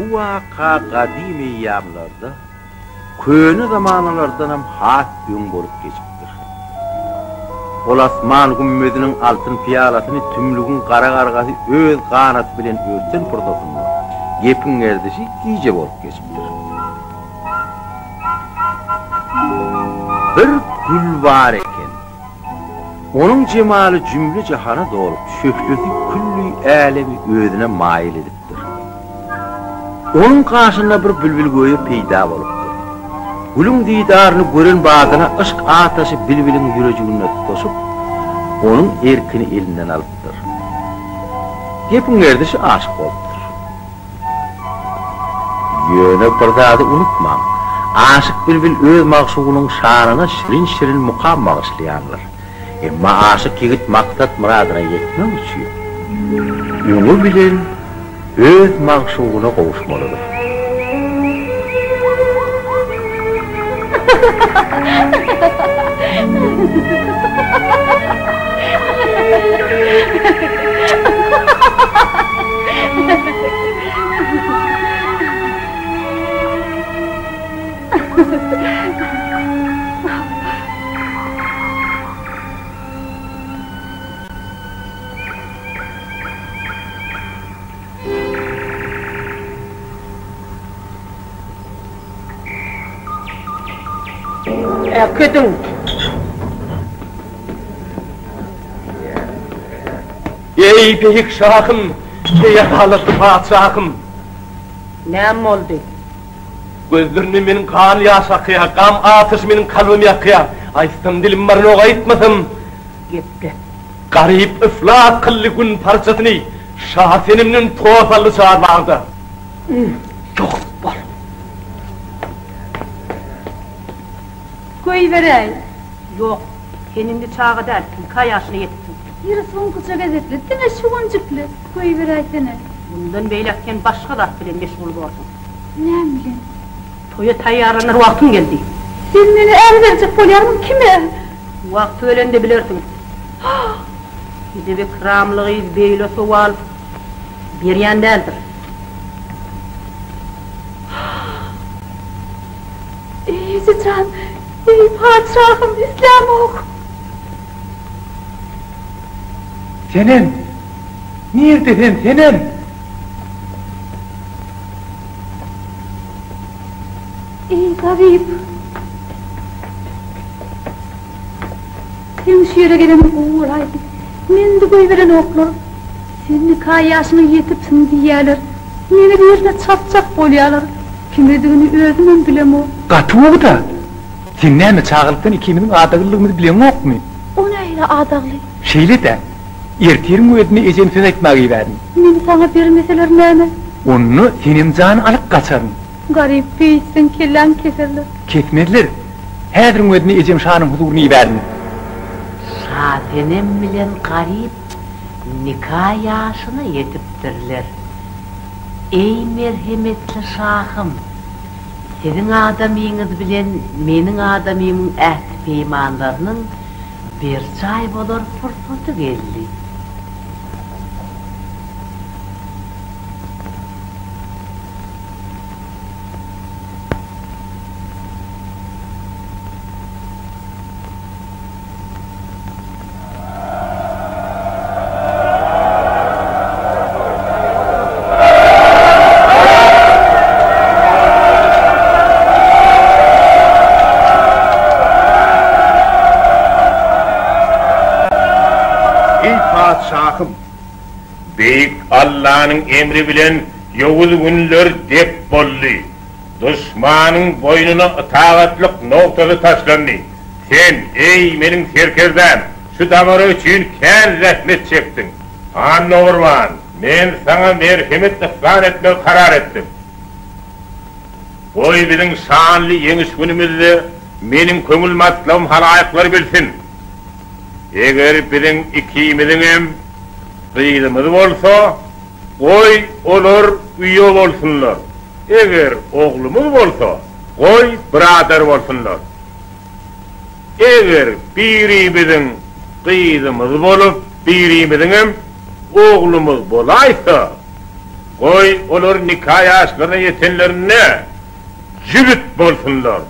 Bu waka gadym eýýamlarda, köne zamanalardanam has öň bolup geçipdir. Ol asman gümmeziniň altyn pyýalasyny tümlügiň gara gargasy öz ganaty bilen örten pursatynda, gepiň gerdişi gije bolup geçipdir. Bir gül bar eken. Onuň jemaly jümle-jahana dolup, şöhlesi külli älemi özüne maýyl edipdir. Onuň gaşynda bir bilbilgöýä peýda bolupdyr. Gülüň didaryny gören badyna yşk ataşy bilbiliň ýürejiginde tutaşyp, onuň erkini elinden alypdyr. Gepiň gerdişi aşyk bolupdyr. Ýöne bir zady unutmaň, aşyk bilbil öz magşugynyň şanyna şirin-şirin mukam bagyşlaýandyr. Emma aşyk ýigit maksat-myradyna ýetmek üçin, öňi bilen öz magşugyna gowuşmalydyr. Äkidiň! Eý, beýik şahym, eý, adalatly patyşahym! Näme boldy? Gözlerimden meniň gan ýaş akýar, gam ataşy meniň kalbymy ýakýar. Aýtsam dilim baranok, aýtmasam. Geple. Garyp yflas kyldy gün parçasyny, Şasenemden toz aldy çarbagda. Ýok bol. Goýberäý. Ýok. Sen indi çaga däl, nika ýaşyna ýetipsiň. Bir soňkuja gezekle, diňe şu günjükle goýberäýsene. Mundan beýläk sen başga zat bilen meşgul borsuň. Näme bilen? Toýa taýýarlanar wagtyň geldi. Sen meni är berjek bolýarmyň, kime? Wagty gelende bilersiň. Edep-ekramly gyz beýle sowal berýän däldir. Eý, eje jan, eý, patyşahym, islämok. Senem! Nirde sen, Senem? Eý, garyp! Seň şu ýere geleniň gowy bolaýdy. Meni-de goýberenoklar. Sen nika ýaşyňa ýetipsiň diýýäler. Meni birine çatjak bolýalar. Kimedigini özümem bilemok. Gaty gowy-da. Sen näme, çagalykdan ikimiziň adaglylygymyzy bileňokmy? O nähili adagly? Şeýle-dä. Ertiriň özüne ejem söz aýtmaga ibärin. Meni saňa bermeseler näme? Onda senem jany alyp gaçaryn. Garyp, beýtseň kelläňi keserler. Kesmezler. Häziriň özünde ejem şanyň huzuryna ibärin. Şasenem bilen Garyp nika ýaşyna ýetipdirler. Eý, merhemetli şahym! Siziň adamyňyz bilen meniň adamymyň ähti-peýmanlarynyň berjaý bolar pursaty geldi. Eý, patyşahym! Beýik Allanyň emri bilen ýowuz günler dep boldy. Duşmanyň boýnuna ytagatlyk nogtasy taşlandy. Sen, eý, meniň serkerdäm, şu dabara üçin kän zähmet çekdiň. Annagurban, men saňa merhemet yhsan etmegi karar etdim. Goý, biziň şanly ýeňiş günümizde meniň köňül matlabym halaýyklar bilsin. Eger biziň ikimiziňem gyzymyz bolsa, goý, olar uýa bolsunlar. Eger oglumyz bolsa, goý, byradar bolsunlar. Eger birimiziň gyzymyz bolup, birimiziňem oglumyz bolaýsa. Goý, olar nika ýaşlaryna ýetenlerinde jübüt bolsunlar.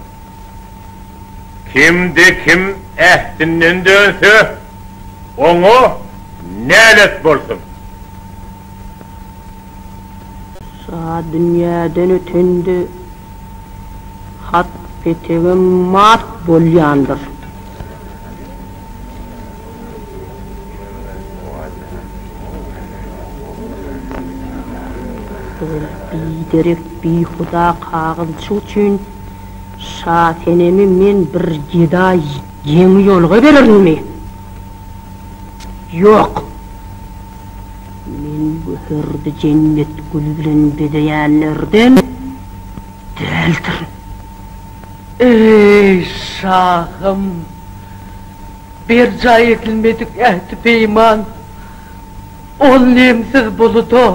Kimde-kim ähtinden dönse, oňa nälet bolsun! Şa dünýäden ötende hat-petegem mat bolýandyr. Ol biderek, bihuda kagyzçy üçin Şasenemi men bir gedaý ýeňi ýolga bererinmi? Ýok! Men göherdi jennet güli bilen bezeýänlerden däldirin. Eý, şahym! Berjaý edilmedik ähdi-peýman ol nemsiz buluda,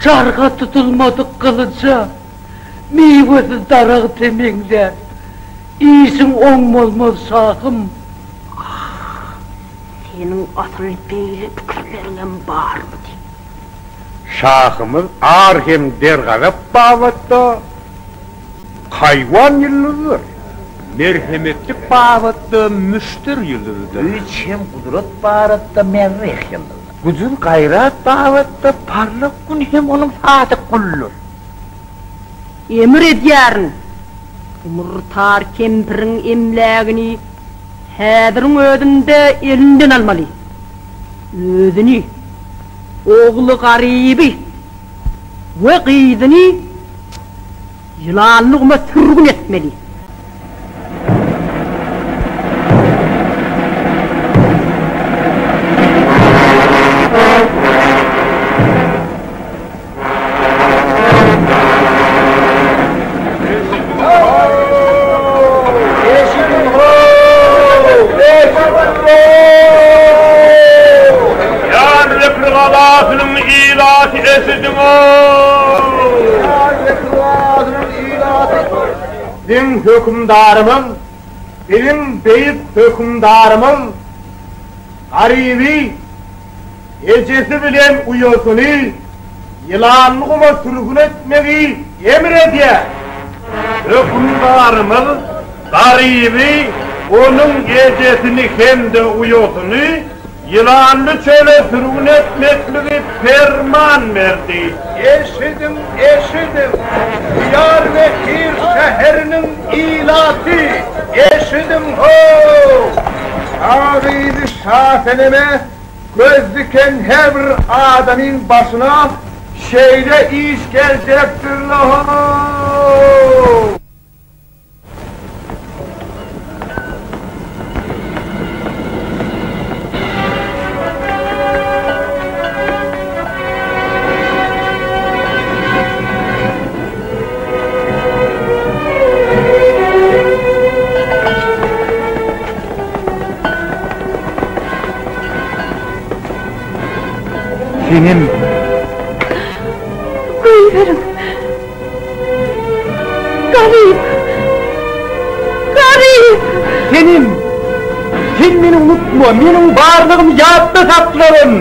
jarga tutulmadyk gylyja, miwesiz daragta meňzär. Işiň oň bolmaz, şahym! Ah, seniň asyl beýle pikirleriňem barmydy? Şahymyz ar hem dergazap babatda Kaýwan ýyldyzydyr. Merhemetlik babatda Müşter ýyldyzydyr. Güýç hem gudrat babatda Merrih ýyldyzydyr. Gujur-gaýrat babatda Parlak Gün hem onuň sadyk guludyr. Emir edýärin, bu murtar kempiriň emlägini häziriň özünde elinden almaly. Özüni, ogly Garyby we gyzyny Ýylanly guma sürgün etmeli. Diyarbekir galasynyň ilaty eşidiň-ow! Biziň hökümdarymyz, biziň beýik hökümdarymyz Garyby ejesi bilen uýasyny Ýylanly guma sürgün etmegi emr edýär. Hökümdarymyz Garyby, onuň ejesini hem-de uýasyny Ýylanly çöle sürgün etmekligi perman berdi. Eşidiň, eşidiň, Diýarbekir şäheriniň ilaty, eşidiň-how! Şa gyzy Şaseneme göz diken her bir adamyň başyna şeýle iş geljekdir-le-how! Senem. Goýberiň. Garyp! Garyp! Senem. Sen meni unutma, meniň barlygymy ýatda saklagyn!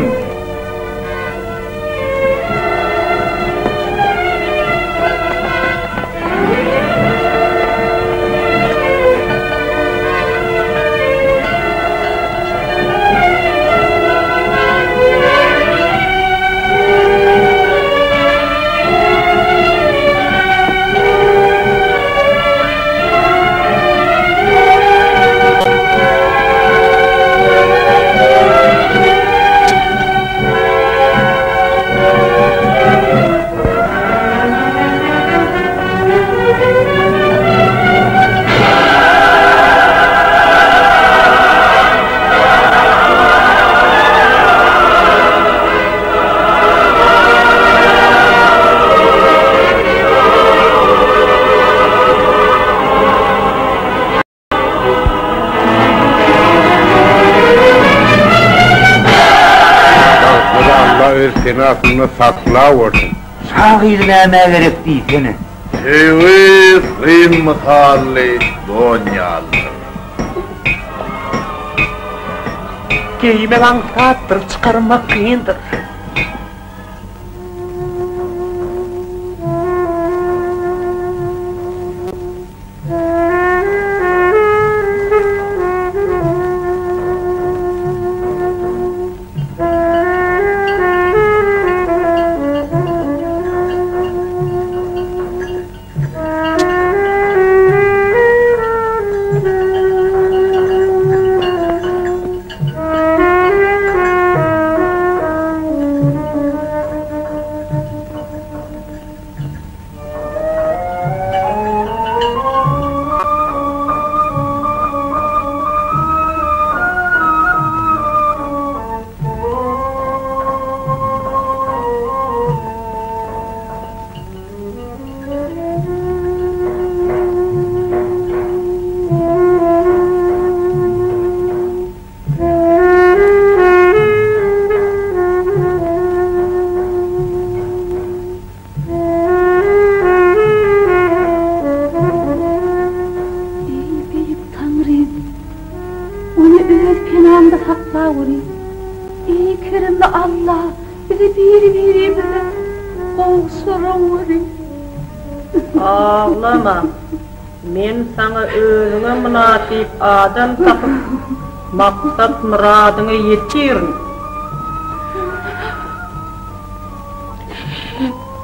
Bagtlygy Alla öz penasynda saklawersin. Şa gyzy nämä gerek diýsene. Söýgi syn mysally don ýalydyr. Geýmek aňsatdyr, çykarmak kyndyr. Goraweri. Eý, keremli Alla, bizi biri-birimize gowşuraweri. Aglama. Men saňa özüňe mynasyp adam tapyp, maksat-myradyňa ýetirin.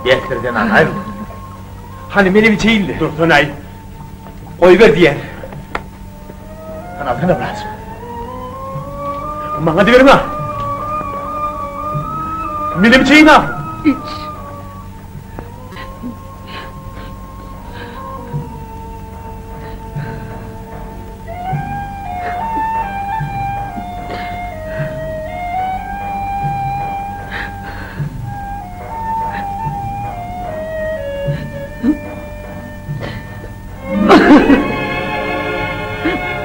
Besdir zenan-aý bu. Hany menem içeýin-le. Dursana-aý. Goýber diýýän. Hany alsana biraz. Maňa-da beriň-a. Menem içeýin-a. Iç.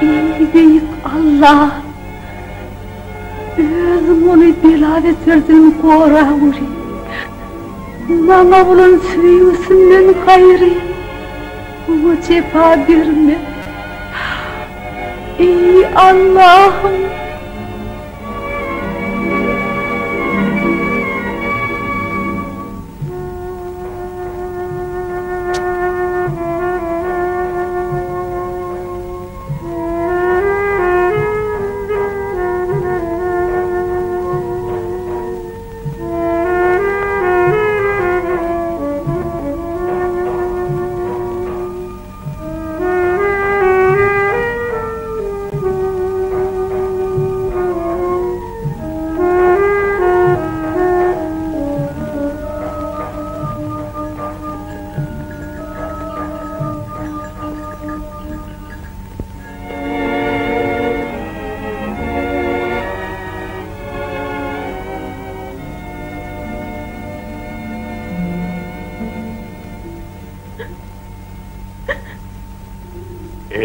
Eý beýik Allah! Özüň ony bela-beterden goraweri. Maňa bolan söýgüsinden gaýry oňa jepa berme. Eý Allahym!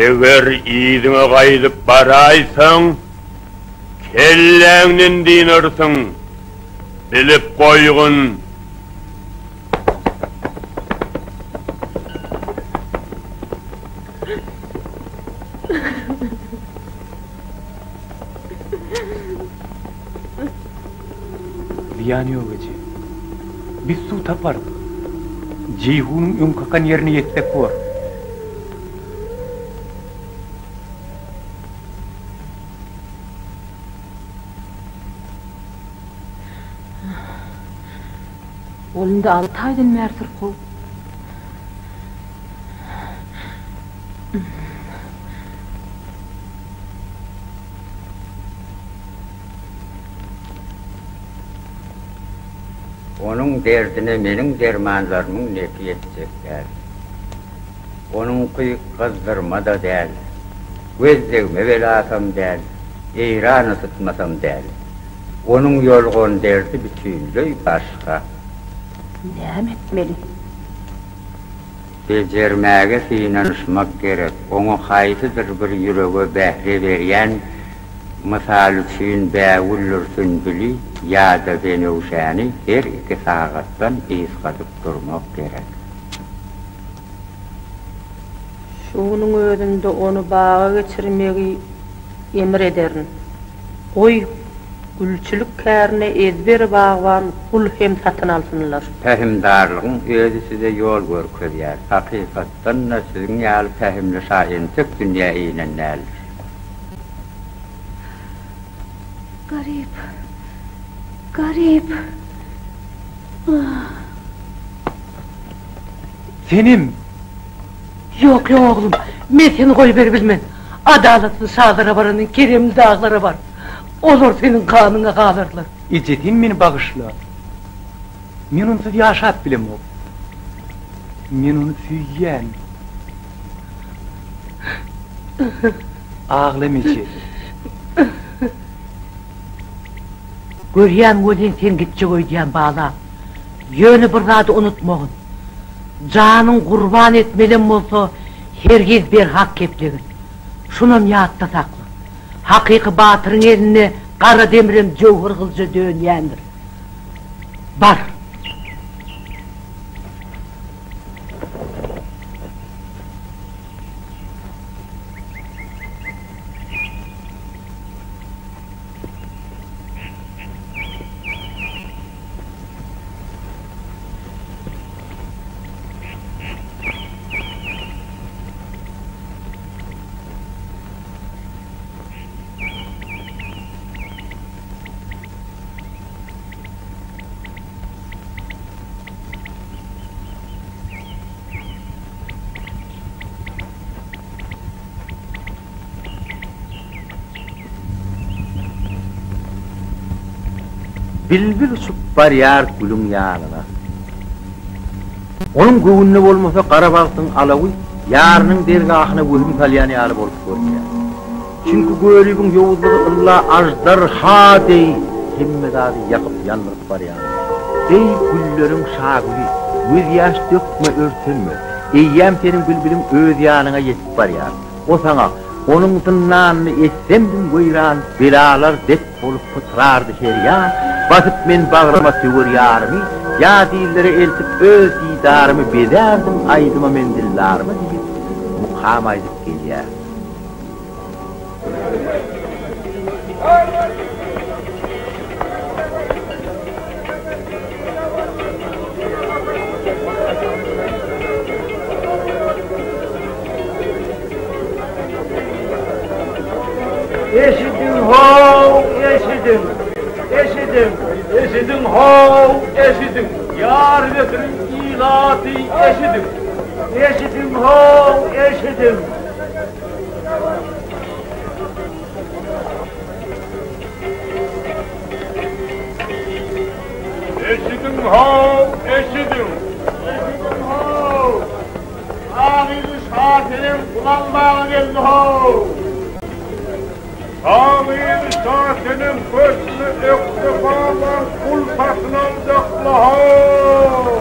Eger yzyňa gaýdyp baraýsaň, kelläňden dynarsyň, bilip goýgun! Zyýany ýok eje. Biz suw taparys. Jeýhunyň öň kakan ýerine ýetsek bor. Ol indi alty aýdan bäri syrkaw. Onuň derdine meniň dermanlarymyň nepi ýetjek däl. Onuňky gyzdyrma-da däl, göz degme belasam däl, Eýran ysytmasam däl. Onuň ýolgan derdi bütinleý başga. Näme etmeli? Bejermäge synanyşmak gerek. Oňa haýsydyr bir ýürege bähre berýän, mysal üçin, bägüldir sünbüli ýa-da benewşäni her iki sagatdan ysgadyp durmak gerek. Şu günüň özünde ony baga geçirmegi emr ederin. Goý, gülçülik kärine ezber bagban gul hem satyn alsynlar. Pähimdarlygyň özi size ýol görkezýär. Hakykatdan-da, siziň ýaly pähimli şa entek dünýä inen däldir. Garyp, garyp, ah. Senem! Ýok, ýok, oglum, men seni goýberibilmen. Adalatly şalara baranyň keremli daglara bar. Olar seniň ganyňa galarlar. Eje, sen meni bagyşla. Men onsuz ýaşap bilemok. Men ony söýýän. Aglama eje. Görýän welin sen gitjek öýdýän balam. Ýöne bir zady unutmagyn. Janyň gurban etmelem bolsa hergiz berhak geplegin. Şunam ýatda sakla. Hakyky batyryň elinde gara demirem jöwher gylyja dönýändir. Bar. Bilbil uçup barýar gülüň ýanyna. Onuň göwnüne bolmasa gara bagtyň alawy ýarynyň dergahyna wehim salýan ýaly bolup görünýär. Çünki göribiň ýowuzlygy ylla aždarha deý hemme zady ýakyp-ýandyryp barýandyr. Eý, gülleriň şagüli, gözýaş dökme, örtenme! Eýýäm seniň bilbiliň öz ýanyňa ýetip barýar. O saňa, Onuň zyndanyny etsemdim weýran, Belalar dek bolup pytrardy her ýan, Basyp men bagryma söwer ýarymy, Ýat illere eltip öz didarymy Bezärdim aýdyma men dildarymy diýip, mukam aýdyp gelýär. Eşidiň how, eşidiň! Eşidiň! Eşidiň how, eşidiň! Diýarbekiriň ilaty eşidiň! Eşidiň how, eşidiň! Eşidiň how, eşidiň! Eşidiň how! Şagyzy Şasenem gul almaga geldi how! Şagyzy Şasenem köşgüne ökde bagban gul satyn aljakla how!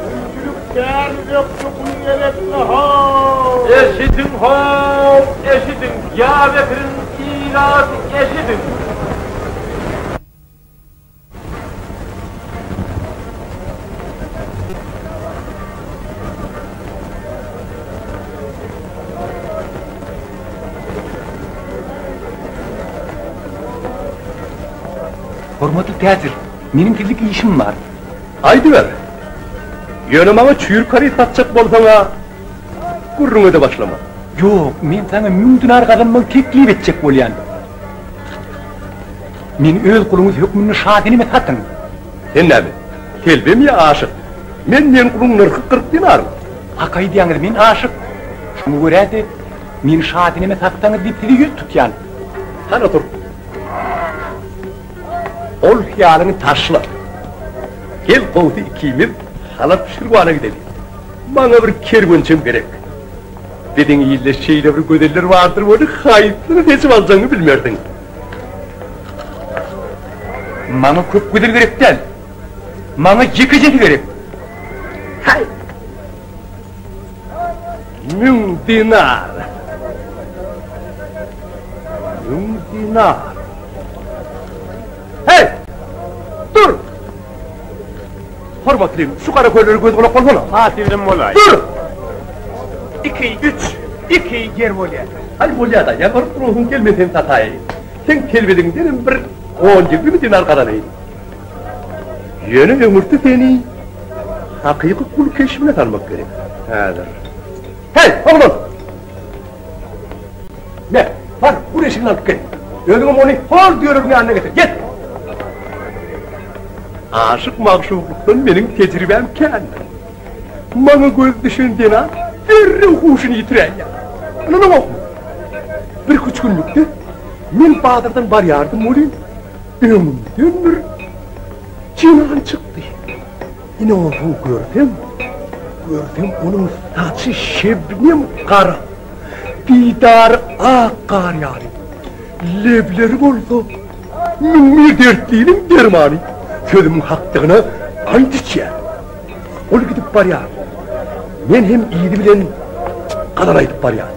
Gulçulyk kärine ökde gul gerekle how! Eşidiň how, eşidiň! Diýarbekiriň ilaty eşidiň! Hormatly täjir, meniň sizlik işim bar. Aýdyber. Ýöne maňa çüýrük haryt satjak bolsaň-a, gürrüňe-de başlama. Ýok, men saňa müň dinar gazanmagy teklip etjek bolýan. Meni öz guluňyz hökmünde Şaseneme satyň. Sen näme, telbemi ýa aşyk? Men diýen guluň nyrhy 40 dinar. Hak aýdýaňyz, men aşyk. Şoňa görä-de, meni Şaseneme satsaňyz diýip size ýüz tutýan. Hany otur. Ol hyýalyňy taşla. Gel gowusy ikimiz Halap-Şirwana gideli. Maňa bir kerwençem gerek. Biziň ilde şeýle bir gözeller bardyr weli, haýsyny seçip aljagyňy bilmersiň. Maňa köp gözel gerek däl. Maňa ýekejesi gerek. Häý! Müň dinar! Müň dinar! Häý! Dur! Hormatlym, şu gara kölleri göz-gulak bolsana. Hatyrym bolaý. Dur! Iki, üç, iki ýer bolýar. Haý, bolýa-da, ýalbaryp durarsyň, gel men seni sataýyn. Seň telbeligiňdenem bir on-ýigrimi dinar gazanaýyn. Ýöne öňürti seni hakyky gul keşbine salmak gerek. Häzir. Heý, oglan! Me, bar, gul eşigini alyp gel. Özüňem ony hol düýeleriň ýanyna getir. Ýet! Aşyk-magşuklykdan meniň tejribäm kändir. Maňa göz düşen zenan derrew huşuny ýitiräýýär. Ynanaňokmy? Birküç günlükde men bazardan barýardym welin, öňümden bir jenan çykdy. Ine onsoň görsem, görsem onuň saçy şebnem gara, didary ak gar ýaly, lebleri bolsa 1001 dertliniň dermany. Sözümiň hakdygyna ant içýän. Ol gidip barýar. Men hem yzy bilen gazal aýdyp barýan.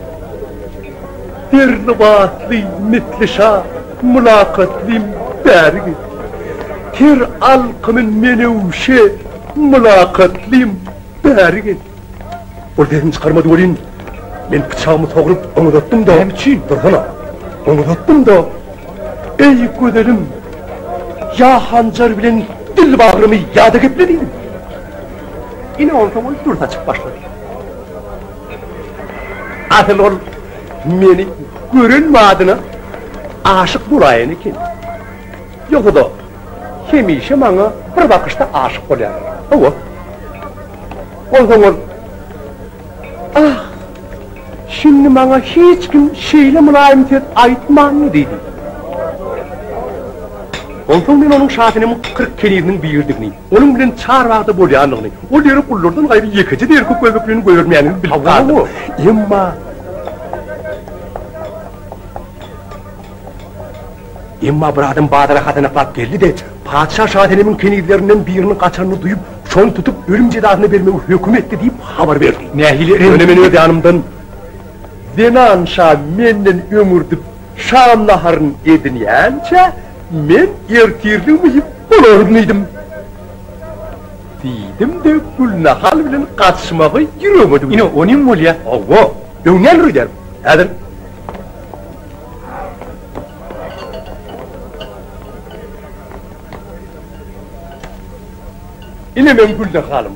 Her lybasly misli şa mylakatlym bäri gel. Ter alkymy menewşe mylakatlym bäri gel. Ol sesini çykarmady welin, men pyçagymy sogrup oňa uzatdym-da. Näme üçin? Dursana. Oňa uzatdym-da, Eý, gözelim, ýa hanjar bilen dil bagrymy ýa-da geple diýdim. Ine onsoň ol dür saçyp başlady. Asyl ol meni gören badyna aşyk bolaýan eken. Ýogsa-da, hemişe maňa bir bakyşda aşyk bolýarlar. Hawa. Onsoň ol, Ah, şindi maňa hiç kim şeýle mylaýym söz aýtmandy diýdi. Onsoň men onuň Şasenemiň 40 keniziniň biridigini, onuň bilen çar bagda bolýandygyny, ol ýere gullardan gaýry ýekeje-de erkek göbeklerini goýbermeýändigini bilip galdym. Emma. Emma bir adam bazara hasanaklap geldi-de, patyşa Şasenemiň kenizlerinden biriniň gaçanyny duýup, şony tutup, ölüm jezasyna bermegi höküm etdi diýip habar berdi. Nähili Ýöne men öz ýanymdan, Zenan şa menden öňürdip şam naharyny edinýänçä, men ertirligimi iýip bolaryn diýdim. Diýdim-de, Gülnahal bilen gaçmagy ýüregime düwdüm. Ine, onyň bolýa. Hawa, öňňän öýdýän. Häzir. Ine meň Gülnahalym.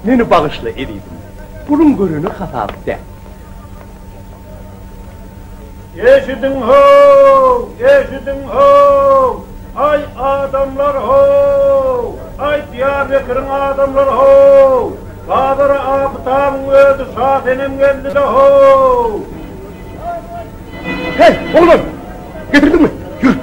Meni bagyşla ezizim. Puluň göreni hasap däl. Eşidiň how, eşidiň how, aý adamlar how, aý Diýarbekiriň adamlary how, bazara Apytabyň özi Şasenem geldi-le how. Heý, oglan! Getirdiňmi? Ýür!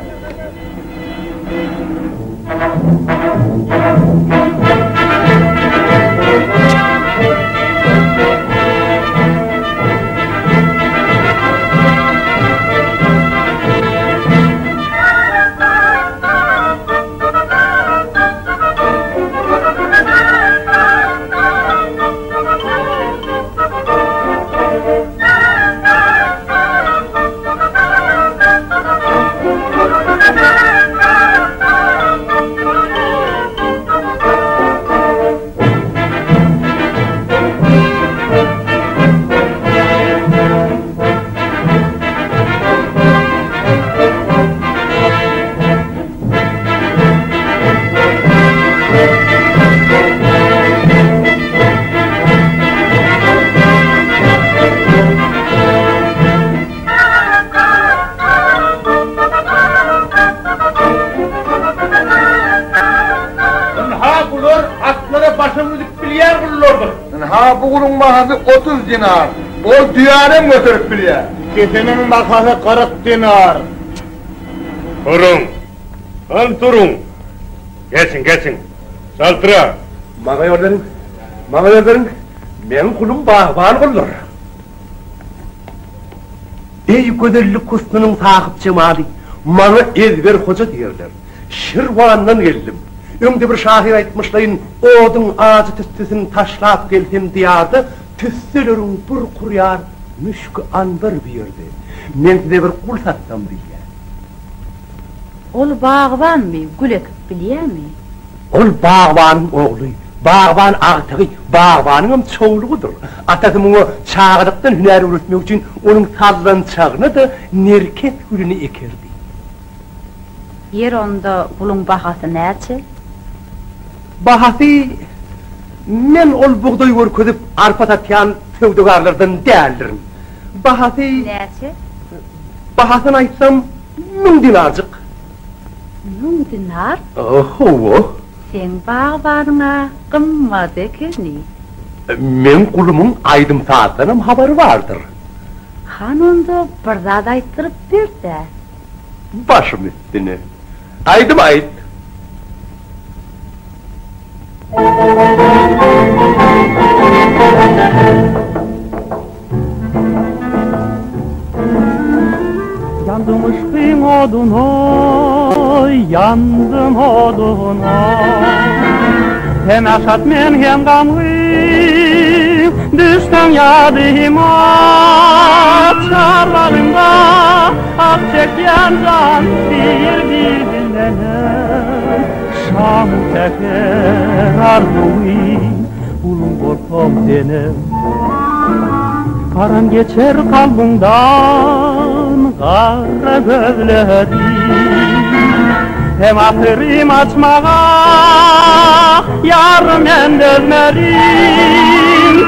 Ynha bular atlara başa münüp bilýän gullardyr. Ynha bu guluň bahasy 30 dinar. Ol düýänem göterip bilýär. Ikisiniň bahasy 40 dinar. Turuň! Hany turuň! Geçiň, geçiň! Çaltrak! Maňa ýol beriň! Maňa ýol beriň! Meň gulum bagban guldur. Eý, gözellik husnunyň sahyp jemaly, maňa Ezber hoja diýerler. Şirwandan geldim. Öňde bir şahyr aýtmyşlaýyn, oduň ajy tüssesini taşlap gelsem diýarda, tüsseleriň burkurýar müşki-anbar bu ýerde. Men size bir gul satsam diýýär. Ol bagbanmy, gül ekip bilýämi? Ol bagbanyň ogly, bagban agtygy, bagbanyňam çowlugydyr. Atasy muňa çagalykdan hünär öwretmek üçin onuň sallançagyna-da nerkes gülüni ekerdi. Ýer onda guluň bahasy näçe? Bahasy, men ol bugdaý görkezip arpa satýan söwdagärlerden däldirin. Bahasy. Näçe? Bahasyny aýtsam, müň dinarjyk. Müň dinar? Hawa. Seň bagbanyň-a gymmat ekeni. Meň gulumyň aýdym-sazdanam habary bardyr. Han onda bir zat aýtdyryp ber-dä. Başym üstüne. Aýdym aýt. Ýandym yşkyň oduna, ýandym oduna. Hem şat men hem gamgyn, düşseň ýadyma. Çarlagymda ah çekýän jan bir bilmenem. Şam-u säher arzuwy, guluň bolsam senem. Garam geçer kalbyňdan gara gözleri Hem ahyrym açmaga ýar men dözmerin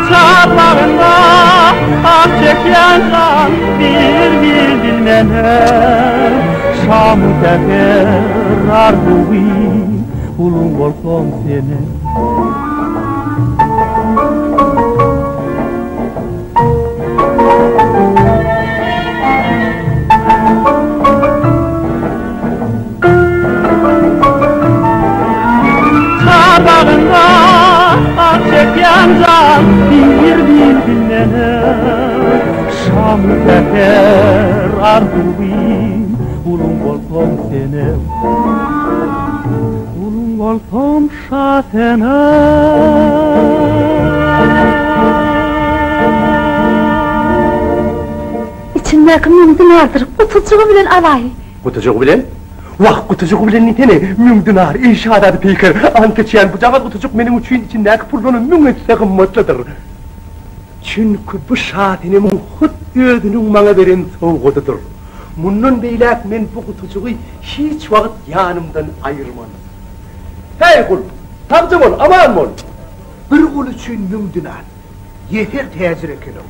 Çarlagynda ah çekýän jan bir bilmenem Şam-u säher arzuwy guluň bolsam senem. Şamu säher arzuwym, Guluň bolsam senem. Guluň bolsam Şasenem. Içindäki müň dinardyr, gutujygy bilen alaý. Gutujygy bilen? Wah, gutujygy bilen diýsene, müň dinar, eý şazada peýker, ant içýän, bujagaz gutujyk meniň üçin içindäki puldanam müň esse gymmatlydyr. Çünki bu Şasenemiň hut özüniň maňa beren sowgadydyr. Mundan beýläk men bu gutujygy hiç wagt ýanymdan aýyrman. Heý, gul, sagja bol, aman bol! Bir gul üçin müň dinar. Ýeser täjir eken-ow.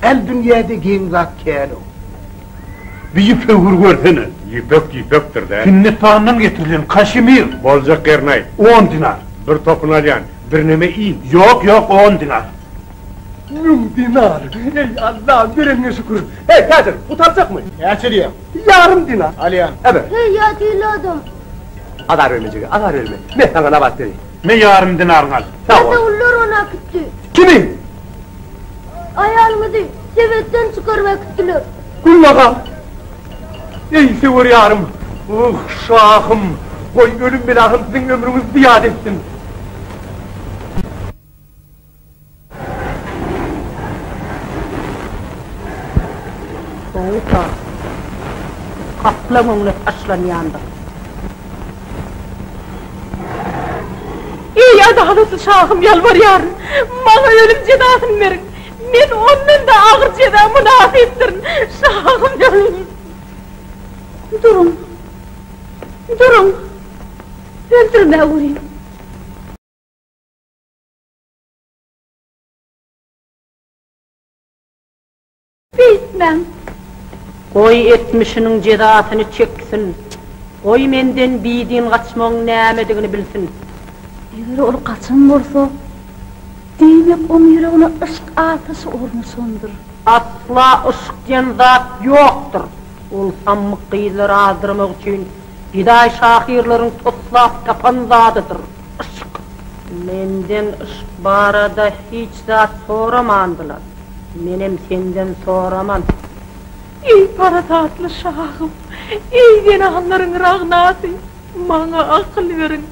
Äl dünýäde geň zat kän-ow. Bir ýüpegi hür görsene. Ýüpek ýüpekdir-dä. Hindistandan getirilen kaşemir. Boljak ýerini aýt. On dinar. Bir topuny alýan. Birneme iý. Ýok, ýok, on dinar. Müň dinar! Eý, Allam, bereniňe şükür! Heý, täjir, gutarjakmy? Näçe diýýäň? Ýarym dinar. Alýan. Äber. Heý, ýat ýyly adam. Azar berme jigi, azar berme. Me, saňa nabat bereýin. Me, ýarym dinaryňy al. Sag bol. Ýasawullar ony äkitdi. Kimi? Aýalymyzy sebetden çykaryp äkitdiler. Gülbaga! Eý, söwer ýarym! Uh, şahym! Goý, ölüm belasam siziň ömrüňizi zyýada etsin! Sowuk-a. Gaplaň öňüne taşlanýandyr. Eý, adalatly şahym, ýalbarýaryn, maňa ölüm jezasyny beriň! Men ondan-da agyr jeza mynasypdyryn, şahym, ýalbarýaryn! Duruň! Duruň! Öldürmäweriň! Beýtmäň! Goý, etmişiniň jezasyny çeksin. Goý, menden bidin gaçmagyň nämedigini bilsin. Eger ol gaçan bolsa, diýmek, oň ýüregine yşk ataşy ornaşandyr. Asla yşk diýen zat ýokdur. Ol sammyk gyzlary azdyrmak üçin gedaý şahyrlaryň toslap tapan zadydyr. Yşk! Menden yşk barada hiç zat soramandylar. Menem senden soraman. Eý, parasatly şahym! Eý, zenanlaryň ragnasy! Maňa akyl beriň!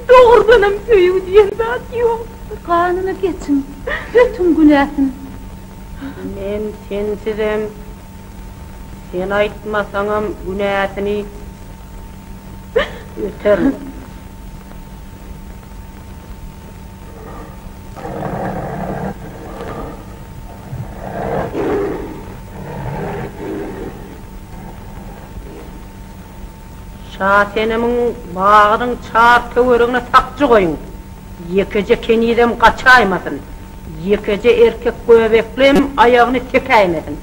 Dogrudanam söýgi diýen zat ýokdur. Ganyny geçiň, ötüň günäsini. Men sensizem, sen aýtmasaňam günäsini öterin. Şasenemiň bagynyň çar töweregine sakçy goýuň. Ýekeje kenizem gaçaýmasyn. Ýekeje erkek göbeklem aýagyny sekäýmesin.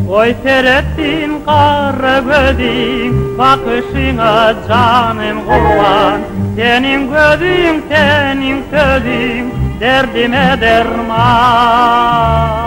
Goý seretsin gara gözüň, Bakyşyňa janym gurban. Seniň gözüň, seniň sözüň, Derdime derman.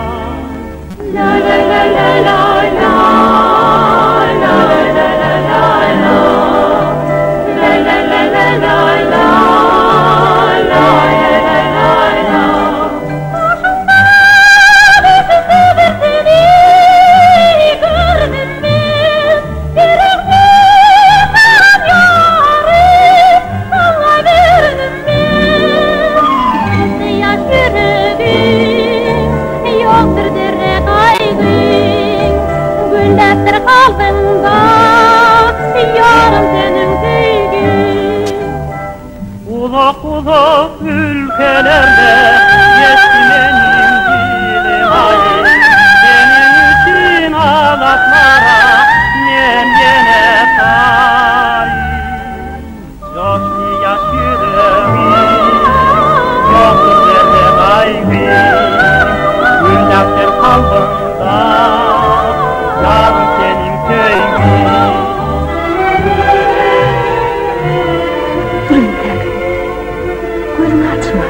Uzak-uzak ülkelerde geçdi meniň dilim aýy. Seniň üçin azaplara men ýene taýyn. Joşdy ýaş ýüregim, ýokdur derde gaýgy. Gülläpdir kalbymda ýarym seniň söýgiň. Dur entäk. Gözüňi açma.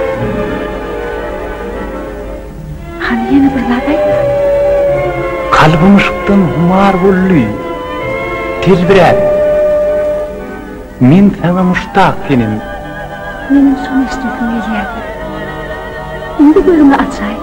Kalbym yşkdan humar boldy, telbiräp. Men saňa muşdak senem. Meniň şony eşdesim gelýärdi. Indi gözüňi açaý.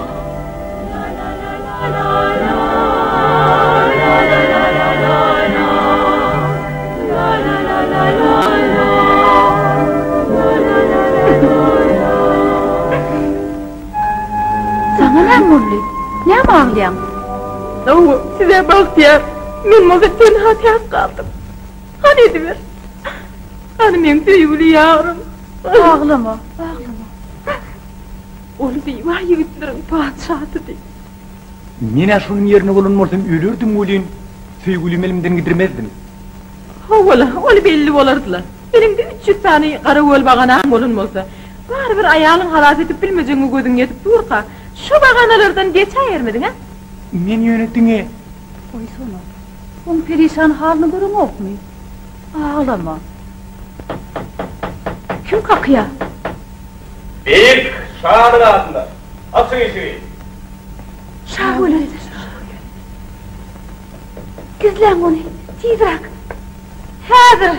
Saňa näme boldy? Näme aglaýaň? Hawa, siz-ä bagtyýar, men bolsa tenha täk galdym. Hany ediber. Hany meň söýgüli ýarym? Aglama, aglama. Ol zyba ýigitleriň patyşasydy. Men-ä şonuň ýerine bolan bolsam ölerdim welin, söýgülimi elimden gidirmezdim. Hawa-la, ol belli bolardy-la. Eliňde 300 sany garagöl baganaň bolan bolsa, barybir aýalyň halas edip bilmejegiňe gözüň ýetip durka, şo baganalardan geçäýermidiň, a? Men ýöne diňe. Goýsana. Oň perişan halyny göreňokmy? Aglama. Kim kakýa? Beýik şanyň adyndan! Açyň işigi! Şawelet! Gizläň ony, tizräk! Häzir!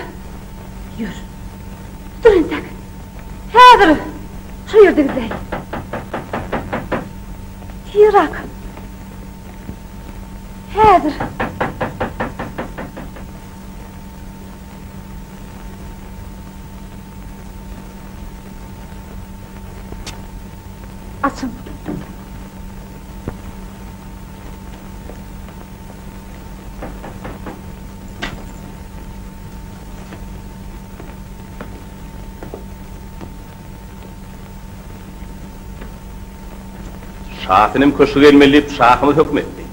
Ýör. Dur entek. Häzir! Şu ýerde gizläý. Tizräk! Häzir! Açyň. Şasenem köşge gelmeli diýip şahymyz höküm etdi.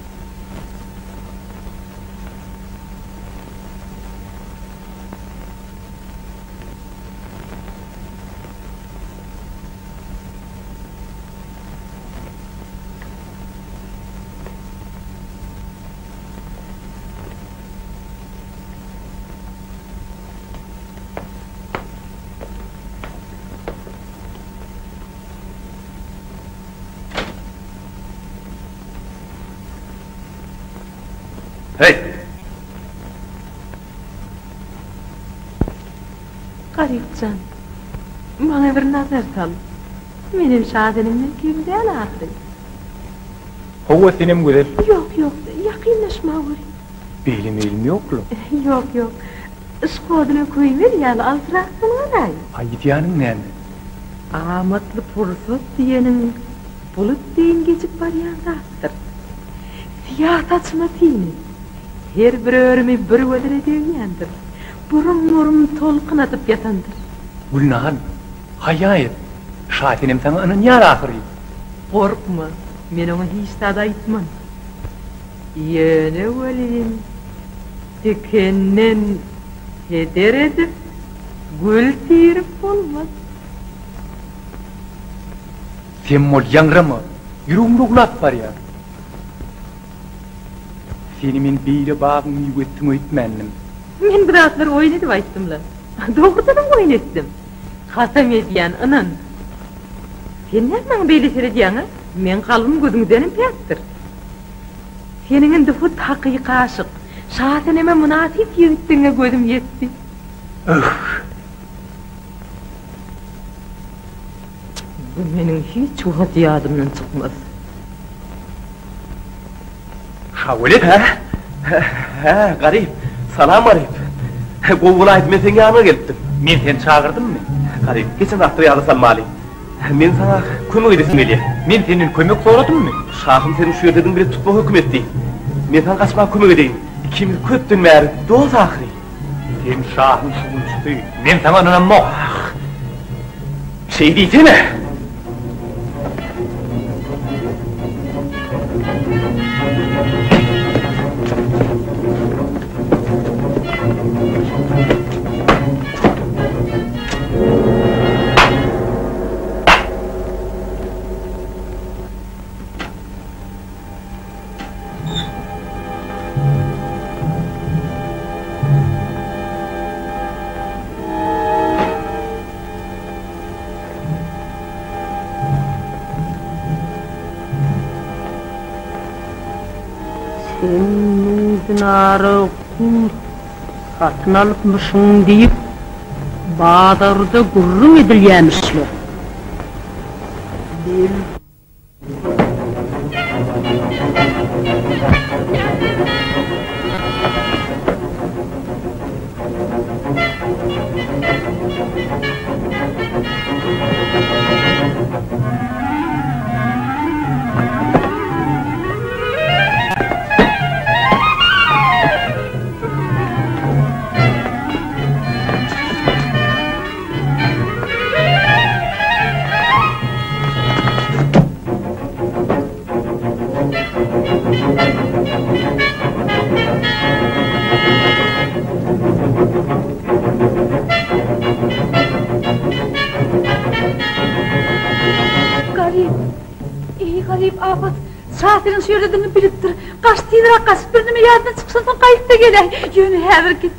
Heý! Garyp jan, maňa bir nazar sal. Menem Şasenemden kem däl ahyry. Hawa, senem gözel. Ýok, ýok, ýakynlaşmaweri. Beýle meýlim ýok-la. Ýok, ýok. Yşk oduna köýmez ýaly alysrak bolganaý. Aýdýanyň näme? Amatly pursat diýeniň bulut deýin geçip barýan zatdyr. Syýa saçyma syn et. Her bir örümi bir gözele degýändir. Burum-burum tolkun atyp ýatandyr. Gülnahal, haýa et. Şasenem saňa ynanýar ahyry. Gorkma, men oňa hiç zat aýtman. Ýöne welin, tikenden heder edip, gül tirip bolmaz. Sem bol, ýaňrama, ýüregim lowlap barýar. Seni men beýle bagyň miwesisin öýtmändim. Men bu zatlary oýun edip aýtdym-la. Dogrudanam oýun etdim. Kasam edýän, ynan. Sen näme maňa beýle seredýäň-a? Meň kalbym gözüňdenem päkdir. Seniň indi hut hakyky aşyk, Şaseneme mynasyp ýigitdigiňe gözüm ýetdi. Öh! Bu meniň hiç wagt ýadymdan çykmaz. Şawelet? Hä? Hä, Garyp. Salam, Garyp. Gowy bolaýdy, men seň ýanyňa gelipdim. Men seni çagyrdymmy? Garyp, geçen zatlar ýada salmaly. Men saňa kömek edesim gelýär. Men senden kömek soradymmy? Şahym seniň şu ýerdedigini bilip tutmagy höküm etdi. Men saňa gaçmaga kömek edeýin. Ikimiz köpden bäri dost ahyry. Sen şahyň şugulçysy. Men saňa ynanamok. Ah! Şeý diýsene! dinara gul satyn alypmyşyň diýip, bazarda gürrüň edilýämişler. Belki. Garyp, eý garyp abat, şahyryň şu ýerdedigini bilipdir. Gaç tizräk gaç, birneme ýadyna çykyşansoň gaýyp-da geläý. Ýöne häzir git.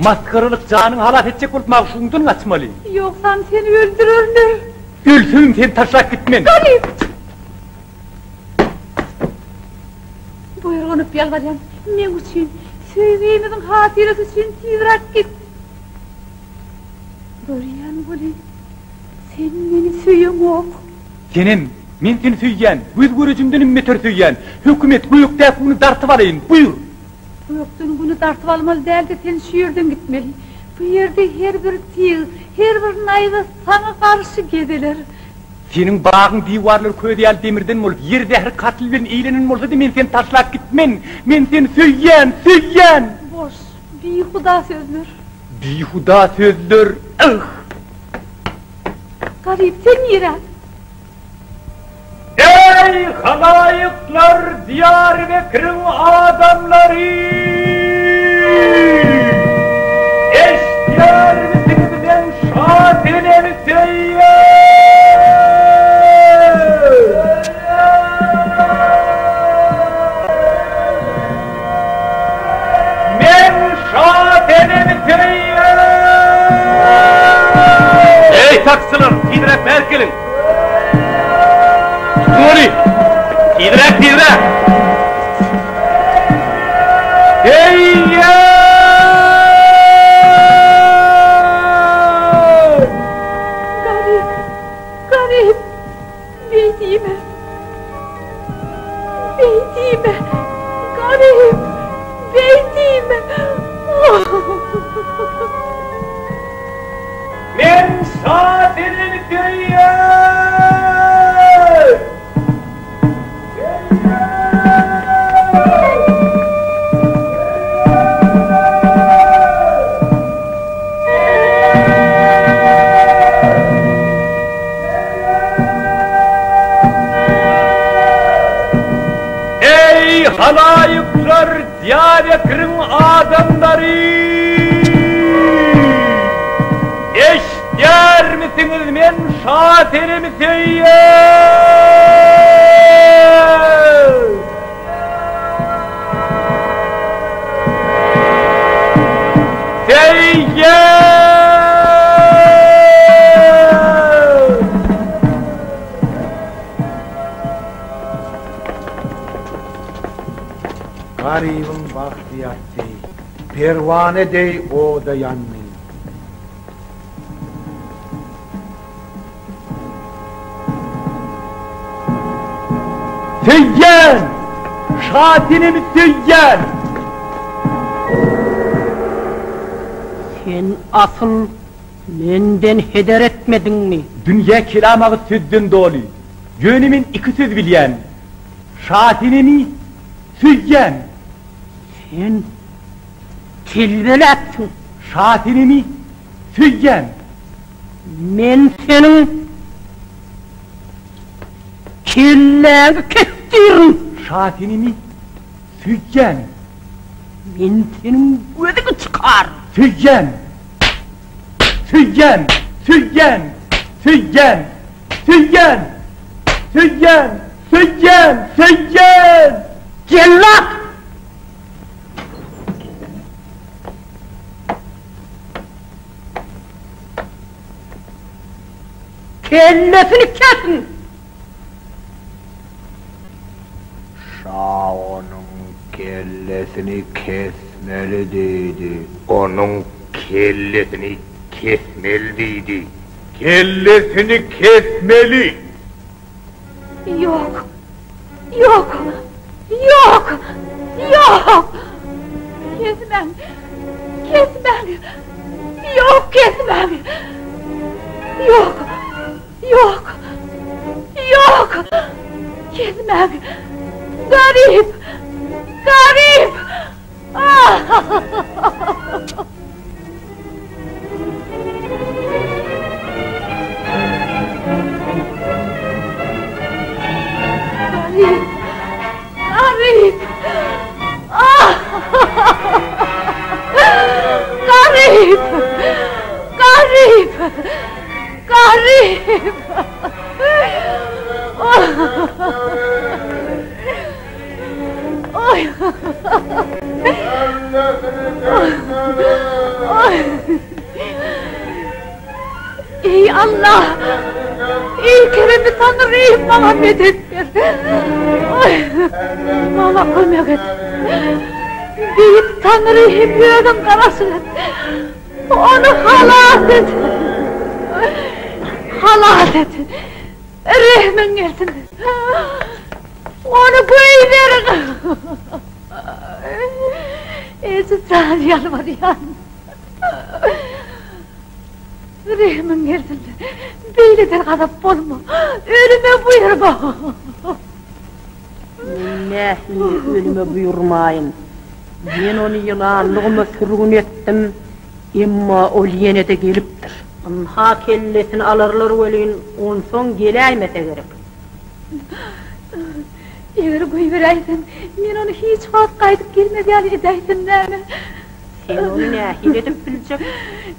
Masgaralyk janyňy halas etjek bolup magşugyňdan gaçmaly. Ýogsam seni öldürerler. Ölsemem seni taşlap gitmen. Garyp! Boýurganyp ýalbarýan, meň üçin, söýgimiziň hatyrasy üçin tizräk git. Görýän welin, sen meni söýeňok. Senem, men seni söýýän, göz görejimdenem beter söýýän. Höküm et, gökdäki güni dartyp alaýyn, buýur! Gökden güni dartyp almaly däl-de, sen şu ýerden gitmeli. Bu ýerde her bir tyg, her bir naýza saňa garşy gezeler. Seniň bagyň diwarlary köz ýaly demirden bolup, ýer zähri katyl bilen eýlenen bolsady, men seni taşlap gitmen. Men seni söýýän, söýýän! Boş, bihuda sözler. Bihuda sözler, yh! Garyp, sen nirä? Eý, halaýyklar, Diýarbekiriň adamlary! Eşidýärmisiňiz, men Şasenemi söýýän! Men Şasenemi söýýän! Eý, taksylar, tizräk bärik geliň! Tutuň ony! Tizräk, tizräk! Heýýä! Garyp, garyp, beý diýme. Beý diýme, garyp, beý diýme. Men şa senemi söýýän! Eý, halaýyklar, Diýarbekiriň adamlary! Eşidýärmisiňiz, men Şasenemi söýýän! Söýýän! Garybyň bagty ýatdy, perwana deý oda ýandy. Söýýän! Şasenemi söýýän! Sen asyl menden heder etmediňmi? Dünýä kelam agyz sözden doly. Ýöne men iki söz bilýän. Şasenemi söýýän! Sen telbeläpsiň. Şasenemi söýýän! Men seniň kelläňi kesdirin! Şasenemi söýýän! Men seniň gözüňi çykaryn! Söýýän! Söýýän! Söýýän! Söýýän! Söýýän! Söýýän! Söýýän! Söýýän! Jellat! Kellesini kesiň! Şa onuň. Kellesini kesmeli diýdi. Onuň kellesini kesmeli diýdi. Kellesini kesmeli! Ýok! Ýok! Ýok! Ýok! Kesmäň! Kesmäň! Ýok, kesmäň! Ýok! Ýok! Ýok! Kesmäň! Garyp! Garyp! Garyp! Garyp! Garyp! Garyp! Garyp! Eý Allah! Eý keremli Taňrym, maňa medet ber! Maňa kömek et! Beýik Taňrym, özüň garaşyk et! Ony halas et! Halas et! Rehmiň gelsin! Ony goýberiň! Eje jan ýalbarýan. Rehmiň gelsin. Beýle dergazap bolma. Ölüme buýurma. Men nähili ölüme buýurmaýyn? Men ony ýylanlygyma sürgün etdim, emma ol ýene-de gelipdir. Ynha kellesini alarlar welin, onsoň geläýmese gerek. Eger goýberäýseň, men ony hiç wagt gaýdyp gelmez ýaly edäýsem näme? Sen ony nähili edip biljek?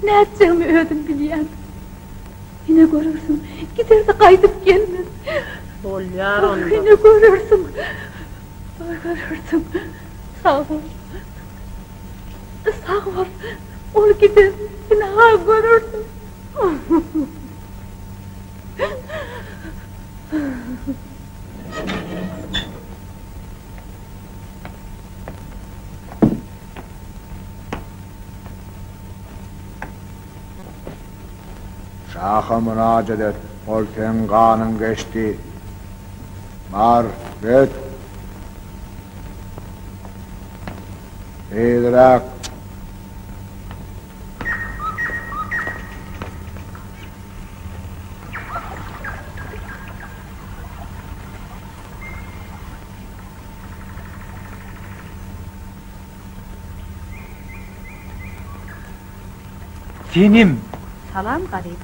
Nätjegimi özüm bilýän. Ine görersiň, gider-de gaýdyp gelmez. Bolýar onda. Ine görersiň. Görersiň. Sag bol. Sag bol. Ol gider, ynha görersiň. Şaha mynajat et, ol seň ganyň geçdi. Bar, git. Tizräk. Senem. Salam Garyp.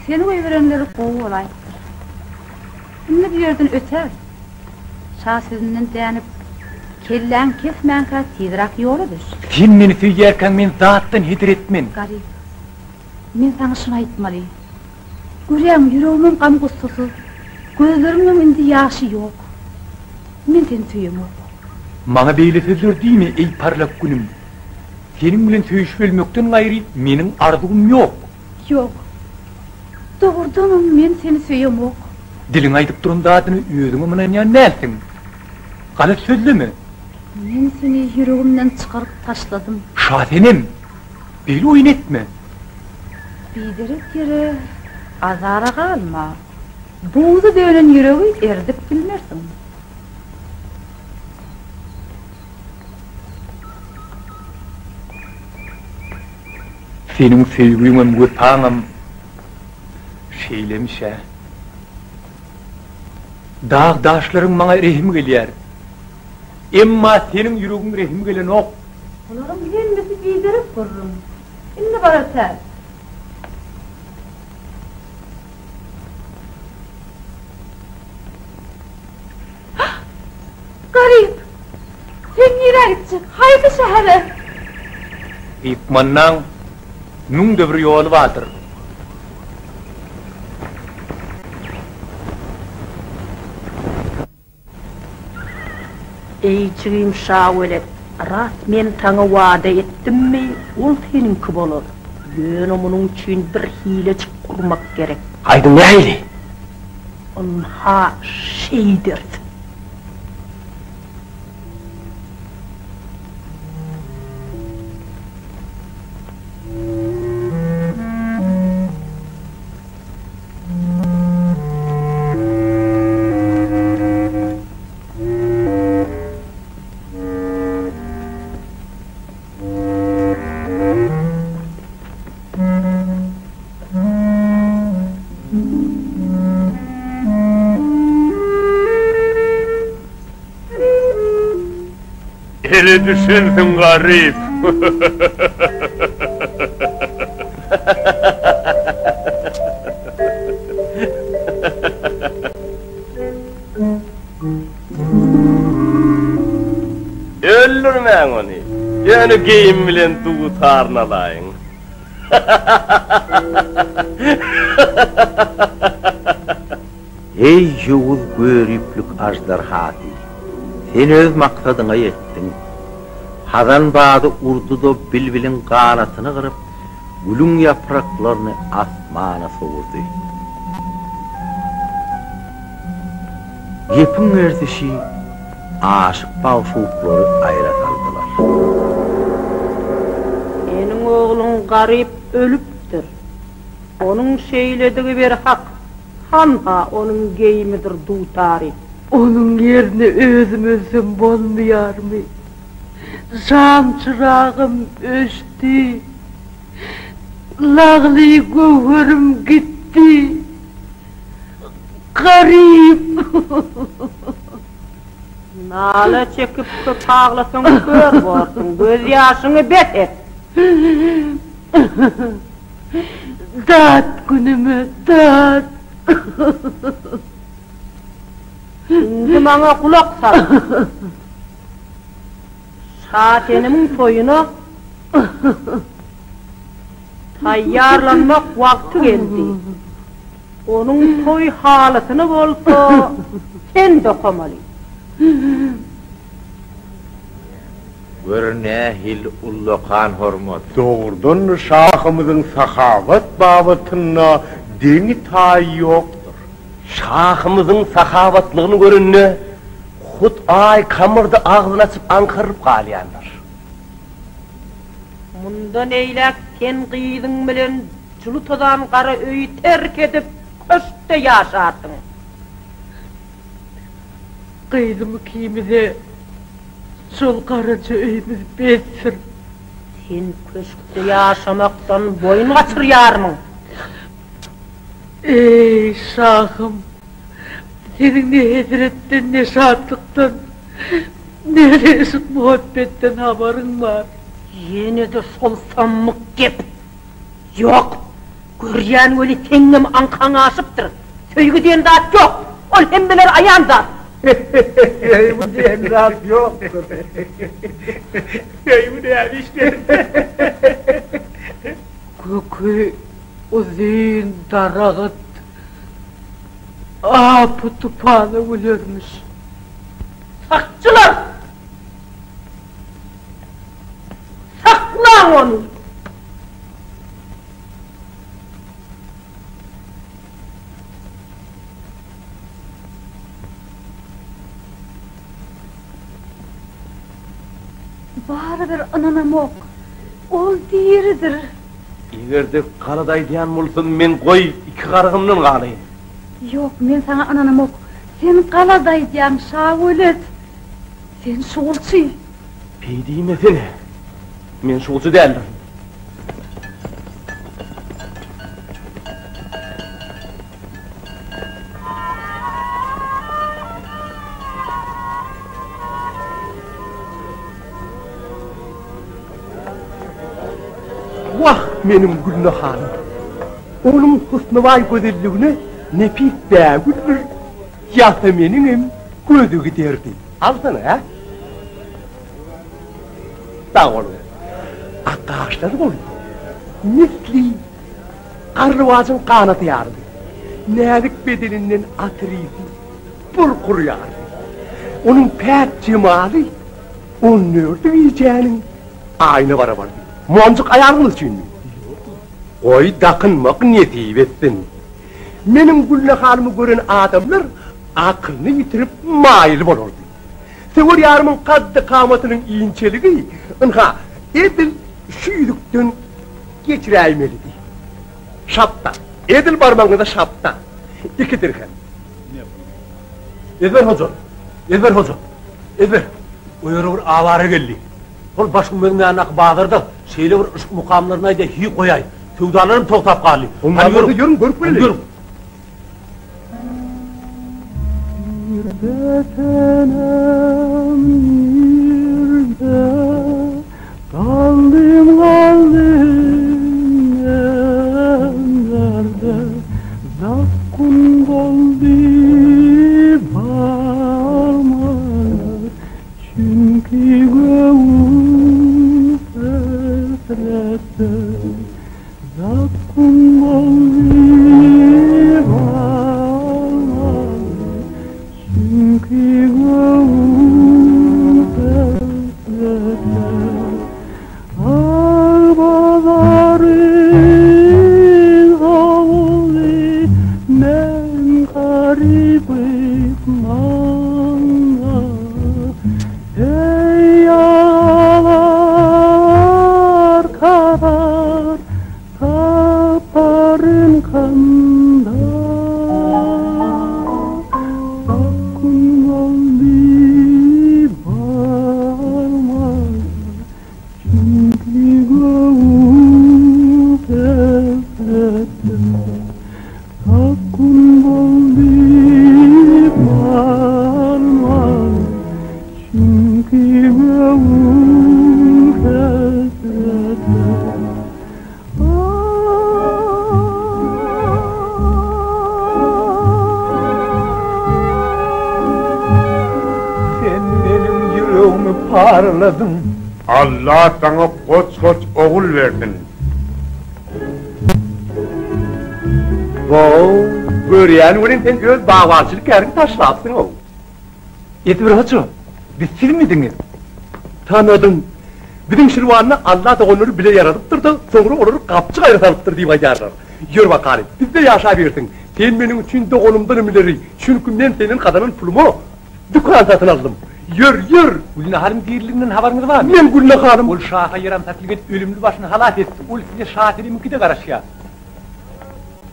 Seni goýberenleri gowy bolaýypdyr. Indi bu ýerden ötägit. Şa sözünden dänip, kelläňi kesmänkä tizräk ýola düş. Sen meni söýýärkäň men zatdan heder etmen. Garyp. Men saňa şuny aýtmaly. Görýäňmi, ýüregimem gam-gussasyz, gözlerimiňem indi ýaşy ýok. Men seni söýemok. Maňa beýle sözler diýme, eý parlak günüm. Seniň bilen söýüşip ölmekden gaýry meniň arzuwym ýok. Ýok. Dogrudanam men seni söýemok. Diliň aýdyp duran zadyna özüňem ynanýan dälsiň. Galat sözleme. Men seni ýüregimden çykaryp taşladym. Şasenem! Beýle oýun etme. Biderek ýere azara galma. Buza dönen ýüregi eridip bilmersiň. Seniň söýgüňem, wepaňam şeýlemiş-ä. Dag-daşlaryň maňa rehimi gelýär. Emma seniň ýüregiň rehimi gelenok. Bularyň hemmesi biderek gürrüň. Indi bar ötäý. Garyp! Sen nirä gitjek? Haýsy şähere? Ykmannaň müňde bir ýoly bardyr. Eý, jigim Şawelet, rast men saňa wada etdimmi, ol seniňki bolar. Ýöne munuň üçin bir hilejik gurmak gerek. Aýdyň nähili? Ynha, şeýderis. Ele düşensiň garyp. Öldürmäň ony. Ýöne geýim bilen dutaryny alaýyň. Eý, ýowuz göriplik aždarhasy! Sen öz maksadyňa ýetdiň. Hazan bady urdy-da bilbiliň ganatyny gyryp, gülüň ýapraklaryny asmana sowurdy. Gepiň gerdişi aşyk-magşuklary aýra saldylar. Seniň ogluň Garyp ölüpdir. Onuň şeýledigi bir hak. Hanha, onuň geýimidir dutary. Onuň ýerine özüm ölsem bolmaýarmy? Şam çyragym öçdi. Lagly göwherim gitdi. Garyp! Nala çekip köp aglasaň kör borsuň, gözýaşyňy bes et! Dat günüme dat! Indi maňa gulak sal! Şasenemiň toýuna taýýarlanmak wagty geldi. Onuň toý halysyny bolsa sen dokamaly. Gör nähili ullakan hormat. Dogrudan-da şahymyzyň sahawat babatynda deňi-taýy ýokdur. Şahymyzyň sahawatlygyny görende hut Aý kamyrda agzyny açyp aňkarylyp galýandyr. Mundan eýläk sen gyzyň bilen july tozan gara öýi terk edip, köşkde ýaşarsyň. Gyzym ikimize şol garaja öýümiz besdir. Sen köşkde ýaşamakdan boýun gaçyrýarmyň? Eý, şahym, seniň ne hesretden, ne şatlykdan, ne-de yşk-muhabbetden habaryň bar. Ýene-de şol sammyk gep! Ýok, görýän weli seňňem aňkaň aşypdyr. Söýgi diýen zat ýok. Ol hemmelere aýan zat. Söýgi diýen zat ýokdur. Söýgi näme işlesin? Köki uzyn daragyt apy-tupana gülermiş. Sakçylar! Saklaň ony! Barybir ynanamok. Ol diridir. Eger-de galat aýdýan bolsam, men goý, iki garygymdan galaýyn. Ýok, men saňa ynanamok. Sen galat aýdýaň, Şawelet. Sen şugulçy. Beý diýmesene. Men şugulçy däldirin. Wah, meniň Gülnahalym! Onuň husnubaý gözelligine nepis bägüldir Ýaseminiňem gözi giderdi. Alsana, hä? Sag boluň. Ak gaşlary bolsa, misli garlawajyň ganaty ýalydy. Näzik bedeninden atyr ysy burk urýardy. Onuň päk jemaly on dördi gijäniň aýyna barabardy. Monjuk aýalyňyz üçinmi? Goý, dakynmak nesip etsin. Meniň Gülnahalymy gören adamlar akylyny ýitirip maýyl bolardy. Söwer ýarymyň kaddy-kamatynyň inçeligi, ynha, edil şu ýüzükden geçiräýmelidi. Şapda, edil barmagyňyza şapda. Iki dirhem. Ezber hoja! Ezber hoja! Ezber! O ýere bir awara geldi. Hol baş gümmezin ýanyndaky bazarda şeýle bir yşk mukamlaryny aýdýar, hiý goýaý. Söwdalaram togtap galdy. Hany ýörüň, ýörüň, görüp geleliň. Ýörüň. Nirde senem, nirde? Galdym galdym men derde Zakgun boldy barmalar Çünki göwün hesretde Zakgun boldy barmalar Çünki göwün hesretde Ak bazaryň howly Men garyp myhmanda Eý agalar karar Taparyn kanda Zakgun boldy barmaga Çünki göwün hesretde Zakgun boldy barmaga Çünki göwün hesretde. Sen meniň ýüregimi paraladyň. Alla saňa goç-goç ogul bersin. How, görýän welin sen öz bagbançylyk käriňi taşlapsyň-ow. Ezber hoja, biz sizmidiňiz? Tanadym. Biziň Şirwanda Alla doganlary bile ýaradypdyr-da, soňra olary gapjyk aýra salypdyr diýip aýdýarlar. Ýör bakaly, bizde ýaşabersiň. Sen meniň üçin doganymdanam ileri, çünki men senden gazanan puluma dükan satyn aldym. Ýör, ýör! Gülnaharyň diriliginden habaryňyz barmy? Men Gülnaharym. Ol şaha ýaramsaklyk edip ölümli başyny halas etdi. Ol size Şasenemiňkide garaşýar.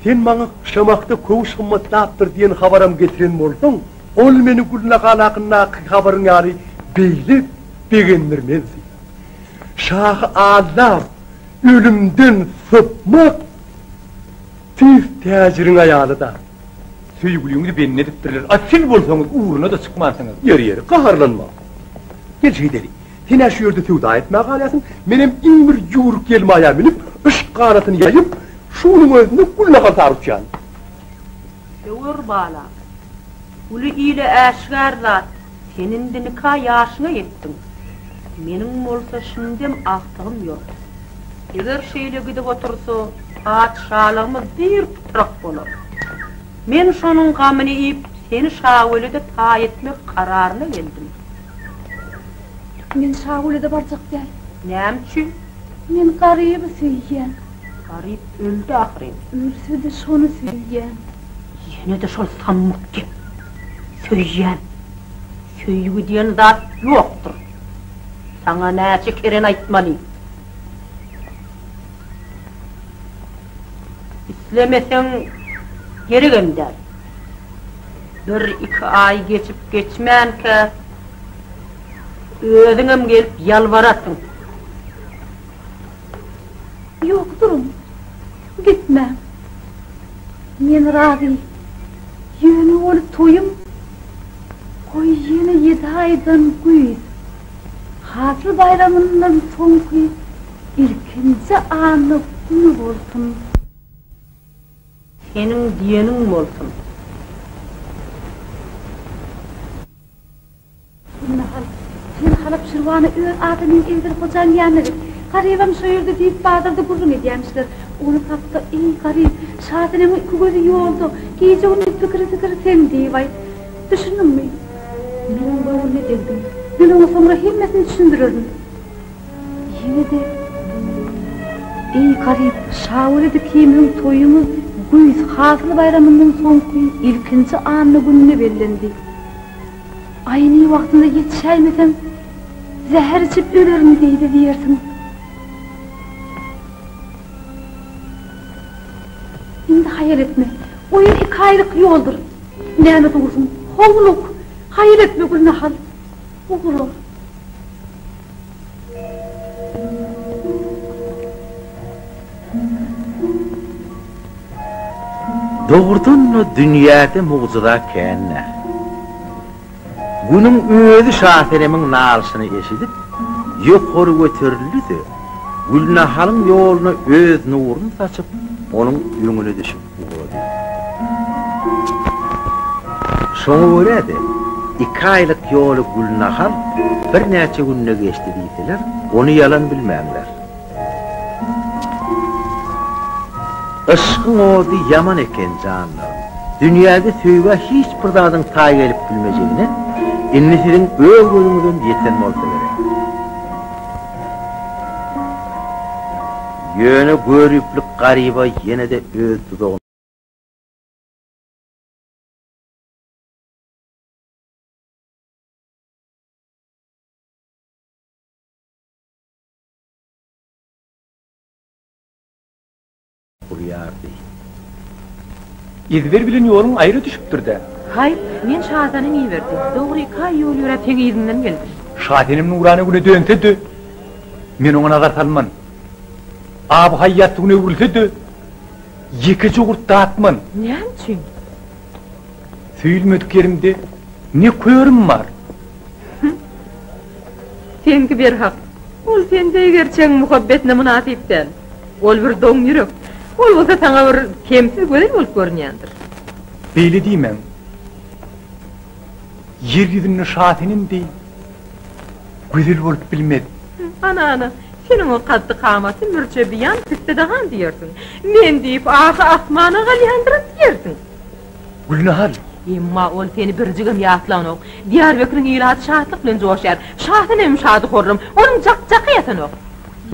Sen maňa Şamahda köwüş gymmatlapdyr diýen habaram getiren bolsaň, ol meni Gülnahal hakyndaky habaryň ýaly beýle begendirmezdi. Şahy aldap, ölümden sypmak tüýs täjiriň aýaly-da. Söýgüliňizi bendi edipdirler. A siz bolsaňyz ugruna-da çykmansyňyz. Ýeri, ýeri, gaharlanma. Gel şeýdeli. Sen-ä şu ýerde söwda etmäge galýarsyň, menem iň bir ýüwrük ýelmaýa münüp, yşk ganatyny ýaýyp, şu günüň özünde Gülnahal sary uçýan. Söwer balam. Uly ile äşgär zat, sen indi nika ýaşyňa ýetdiň. Meniň bolsa şindem agtygym ýok. Eger şeýle gidip otursa, patyşalygymyz bir pytrak bolar. Men şonuň gamyny iýip, seni Şawelede taý etmek kararyna geldim. Men Şawelede barjak däl. Näme üçin? Men Garyby söýýän. Garyp öldi ahyryn. Ölse-de şony söýýän. Ýene-de şol sammyk gep. Söýýän. Söýgi diýen zat ýokdur. Saňa näçe keren aýtmaly. Islemeseň geregem däl. Bir-iki aý geçip-geçmänkä özüňem gelip ýalbararsyň. Ýok, duruň. Gitmäň. Men razy. Ýöne ol toýum, goý, ýene ýedi aýdan güýz, Hasyl baýramyndan soňky ilkinji anna güni bolsun. Seniň diýeniň bolsun. Gülnahal, sen Halap Şirwana öz adamyň Ezber hojaň ýanyna git. Garybam şo ýerde diýip bazarda gürrüň edýämişler. Ony tapda, eý, Garyp, Şasenemiň iki gözi ýolda, gije-gündiz pikiri-zikiri seň diýip aýt. Düşündiňmi? Men oň göwnüne degdim. Men oňa soňra hemmesini düşündirerin. Ýene-de, Eý, Garyp, Şawelet ikimiziň toýumyz güýz hasyl baýramyndan soňky ilkinji anna gününe bellendi. Aýny wagtynda ýetişäýmesem, zäher içip ölerin diýdi diýersiň. Indi haýal etme. O ýer iki aýlyk ýoldur. Näme dursuň? Howluk! Haýal etme, Gülnahal. Ugra. Dogrudan-da dünýäde mugjyza kän-dä. Günüň özi Şasenemiň nalyşyny eşidip, ýokary göterildi-de, Gülnahalyň ýoluna öz nuruny saçyp, onuň öňüne düşüp ugrady. Şoňa görä-de, iki aýlyk ýoly Gülnahal birnäçe günde geçdi diýseler, ony ýalan bilmäňler. Yşkyň ody ýaman eken janlarym. Dünýäde söýgä hiç bir zadyň taý gelip bilmejegine indi siziň öz gözüňizem ýeten bolsa gerek. Ýöne göriplik garyba ýene-de öz duzagyna Gurýardy. Ezber bilen ýoluň aýra düşüpdir-dä. Haýp, men Şasenem iberdim. Dogry, iki aý ýol ýöräp seň yzyňdan geldim. Şasenem nurana güne dönse-de, men oňa nazar salman. Aby-haý ýassygyna öwrülse-de, ýekeje gurt datman. Näme üçin? Söýülmedik ýerimde ne körüm bar? Seňki berhak. Ol sende gerçegiň muhabbetine mynasyp däl. Ol bir doň ýürek. Ol bolsa saňa bir kemsiz gözel bolup görünýändir. Beýle diýmäň. Ýer ýüzünde Şasenem deý gözel bolup bilmez. Ana-ana, seniň o kaddy-kamaty mürçe biýan pisse dagan diýersiň. Men diýip ahy asmana galýandyryn diýersiň. Gülnahal! Emma ol seni birjigem ýatlanok. Diýarbekiriň ilaty şatlyk bilen joşýar. Şasenemem şady-horram, onuň jak-jaky ýatanok.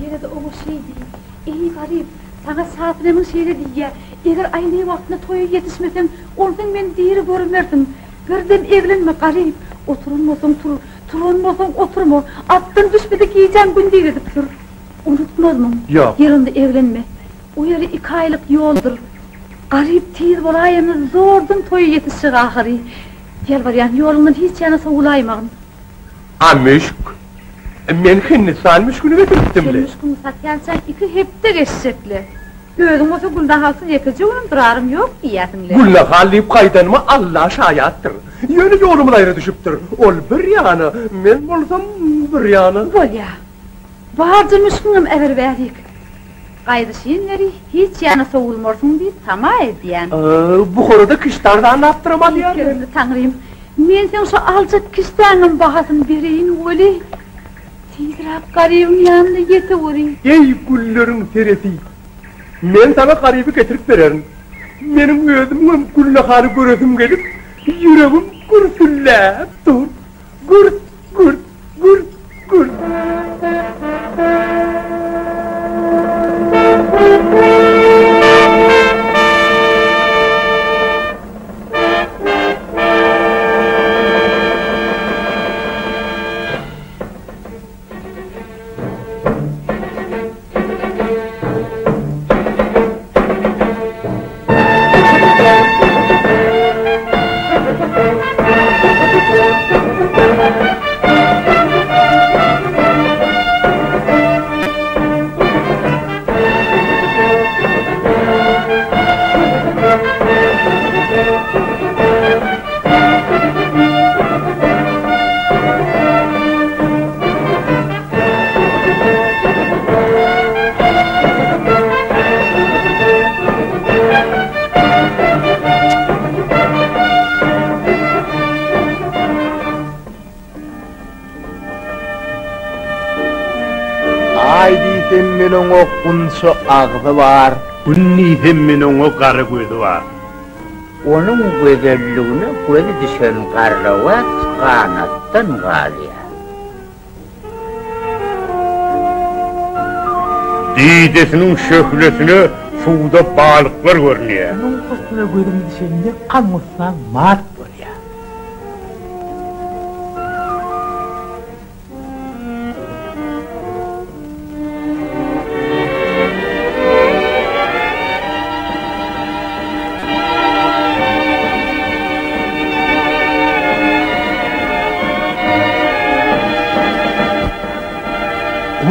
Ýene-de oňa şeý diý, Eý, garyp, saňa Şasenemiň şeýle diýýär, Eger aýny wagtynda toýa ýetişmeseň, onsoň meni diri görmersiň. Birdem eglenme, garyp, oturan bolsaň tur, turan bolsaň oturma, atdan düşme-de gijäň gündiz edip sür. Unutmazmyň? Ýok. Ýer onda eglenme. O ýeri iki aýlyk ýoldur. Garyp tiz bolaýanda zordan toýa ýetişjek ahyry. Ýalbarýan, ýoluňdan hiç ýana sowulaýmagyn. A müşk? Men Hindistan müşküni getiripdim-le. Sen müşküňi satýançaň iki hepde geçjek-le. Özüň bolsa Gülnahalsyz ýekeje günüm durarym ýok diýýärsiň-le. Gülnahal diýip gaýdanyma Alla şaýatdyr. Ýöne ýolumyz aýra düşüpdir. Ol bir ýana, men bolsam bir ýana. Bolýa. Barja müşküňem äber bärik. Gaýdyşyn beri hiç ýana sowulmarsyň diýip tama edýän. Buharada kişde arzanlapdyram alýarlar. Eý keremli Taňrym, men seň şu aljak kişdäňem bahasyny bereýin weli, tizräk Garybyň ýanyna ýeteweri. Eý gülleriň seresi, men saňa Garyby getirip bererin. Meniň özümiňem Gülnahaly göresim gelip, ýüregim gürsülläp dur. Gürt, gürt, gürt, gürt. Aý diýsem men oňa gunça agzy bar. Gün diýsem men oňa gara gözi bar. Onuň gözelligine gözi düşen garlawaç ganatdan galýar. Didesiniň şöhlesine suwda balyklar görünýär. Onuň husnuna gözüň düşende gam-gussaň mat bolýar.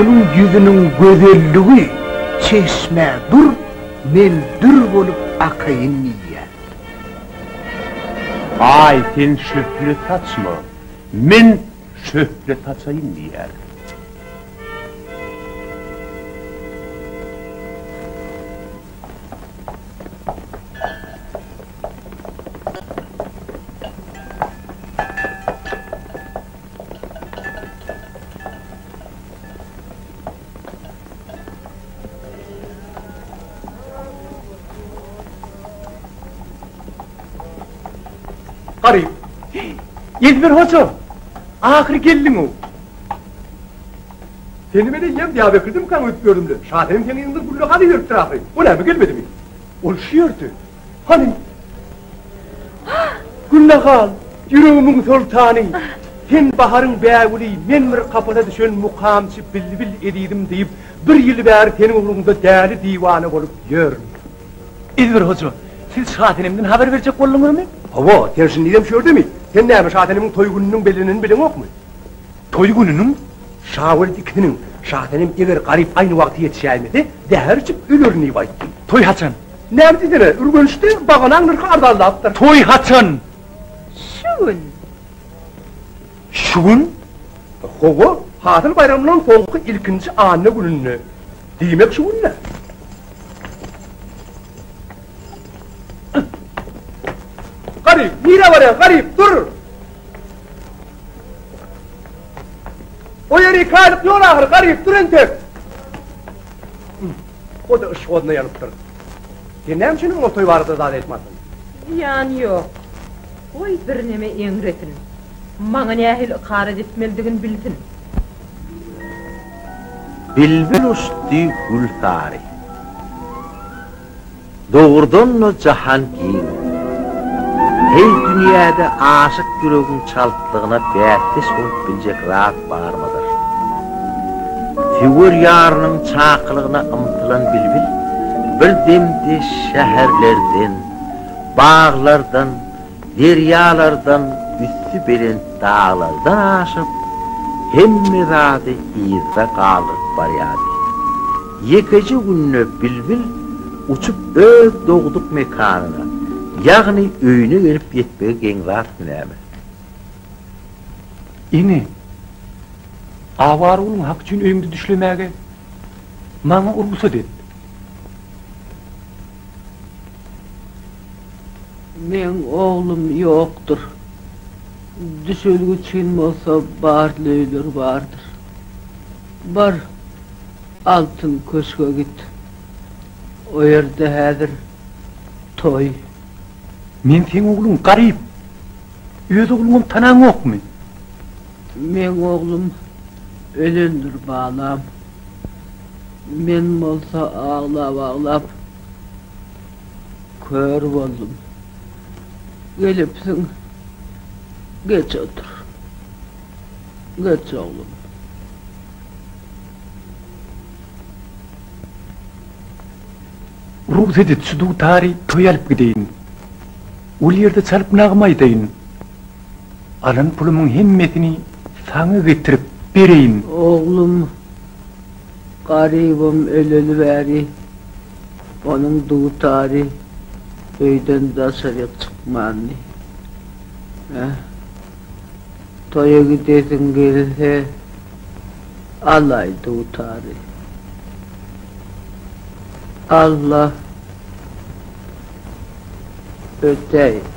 Onuň ýüzüniň gözelligi çeşmä dur, men dür bolup akaýyn diýýär. Aý, sen şöhle saçma, men şöhle saçaýyn diýýär. Garyp. Ezber hoja! Ahyry geldiň-ow. Seni men eýýäm Diýarbekirde-mikäň öýdüp ýördüm-le. Şasenem seň yzyňdan Güllahana iberipdir ahyry. O näme gelmedimi? Ol şu ýerde. Hany? Güllahan, ýüregimiň soltany! Sen baharyň bägüli, men bir kapasa düşen mukamçy bilbil ezizim diýip, bir ýyl bäri seniň ugruňda däli-diwana bolup ýörün. Ezber hoja, siz Şasenemden habar berjek bolduňyzmy? Hawa, sen şindizem şu ýerdemi? Sen näme, Şasenemiň toý gününiň bellenenini bileňokmy? Toý gününiň? Şawelit ikisiniň, Şasenem eger Garyp aýny wagty ýetişäýmese, zäher içip ölerin diýip aýtdy. Toý haçan? Näme diýsene, Ürgençde baganaň nyrhy arzanlapdyr. Toý haçan? Şu gün. Şu gün? Hawa, Hasyl baýramyndan soňky ilkinji anna gününde. Diýmek şu günde. Garyp, nirä barýaň, Garyp, dur! O ýer iki aýlyk ýol ahyry, Garyp, dur entek! O-da yşk oduna ýanypdyr. Sen näme üçin oňa toý barada zat aýtmarsyň? Zyýany ýok. Goý birneme eňresin. Maňa nähili ykarat etmelidigini bilsin. Bilbil uçdy gül sary. Dogrudan-da jahan giň. Heý dünýäde aşyk ýüregiň çaltlygyna bäsdeş bolup biljek zat barmydyr? Söwer ýarynyň çakylygyna ymtylan bilbil bir demde şäherlerden, baglardan, derýalardan, üsti belent daglardan aşyp, hemme zady yzda galdyryp barýardy. Ýekeje günde bilbil uçup öz dogduk mekanyna, ýagny öýüne gelip ýetmegi geň zatmy näme? Ene, awara guluň haky üçin öýüňde düşlemäge maňa rugsat et. Meň oglum ýokdur. Düşelge üçin bolsa barly öýler bardyr. Bar, altyn köşge git. O ýerde häzir toý. Men seň ogluň, Garyp. Öz ogluňam tanaňokmy? Meň oglum ölendir, balam. Men bolsa aglap-aglap kör boldum. Gelipsiň, geç otur. Geç oglum. Rugsat et, şu dutary toýa alyp gideýin. Ol ýerde çalyp nagma aýdaýyn. Alan pulumyň hemmesini saňa getirip bereýin. Oglum, Garybym öleli bäri onuň dutary öýden daşaryk çykmandy. Äh, toýa gidesiň gelse, alaý dutary. Alla ötäýt,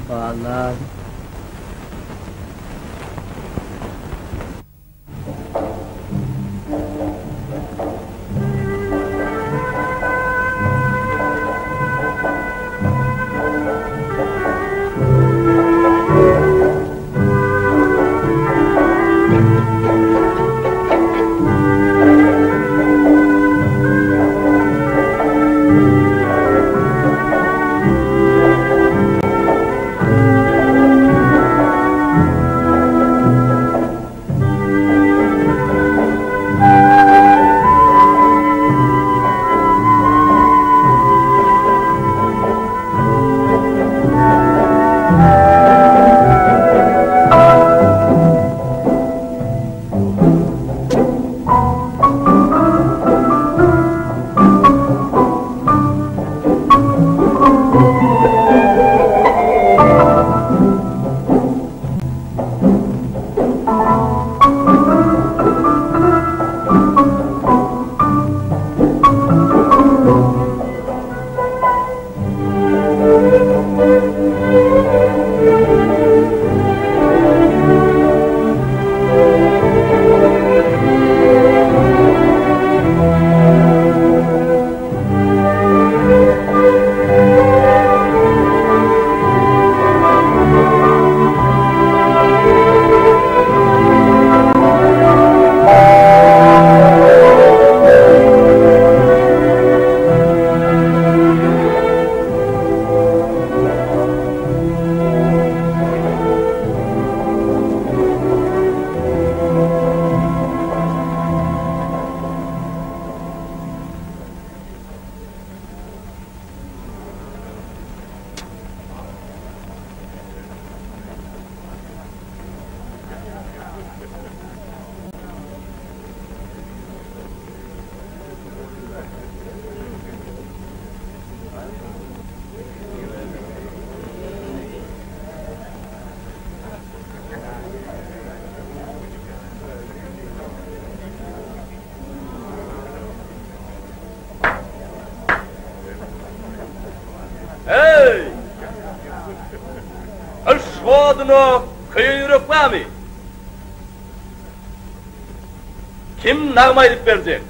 balam. Heý! Yşk oduna köýen ýürek barmy? Kim nagma aýdyp berjek?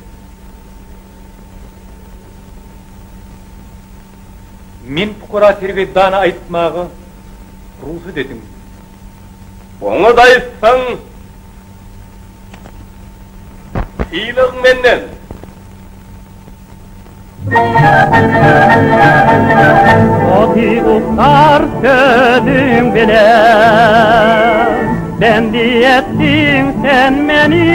Men pukara sergezdana aýtmaga rugsat ediň. Oňat aýtsaň, sylagyň menden. Oti ukar sözüň bilen, Bendi etdiň sen meni.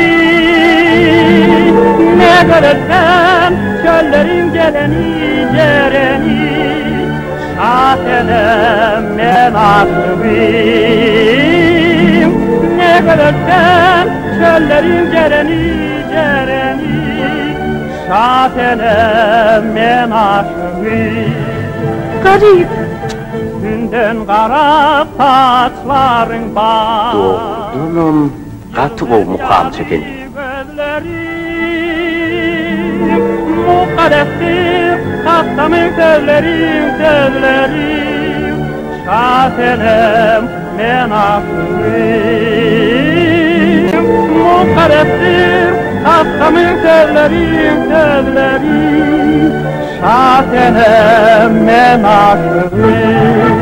Ne görürsem çölleriň geleni, jereni, Şasenem men aşygym. Ne görürsem çölleriň geleni, jereni, Şasenem men aşygym. Garyp. Tünden gara saçlaryň bar. Dogrudanam gaty gowy mukamçy ekeni. Mukaddesdir kasamyň sözleriň sözleriň Şasenem men aşygym Mukaddesdir kasamyň sözleriň sözleriň Şasenem men aşygym.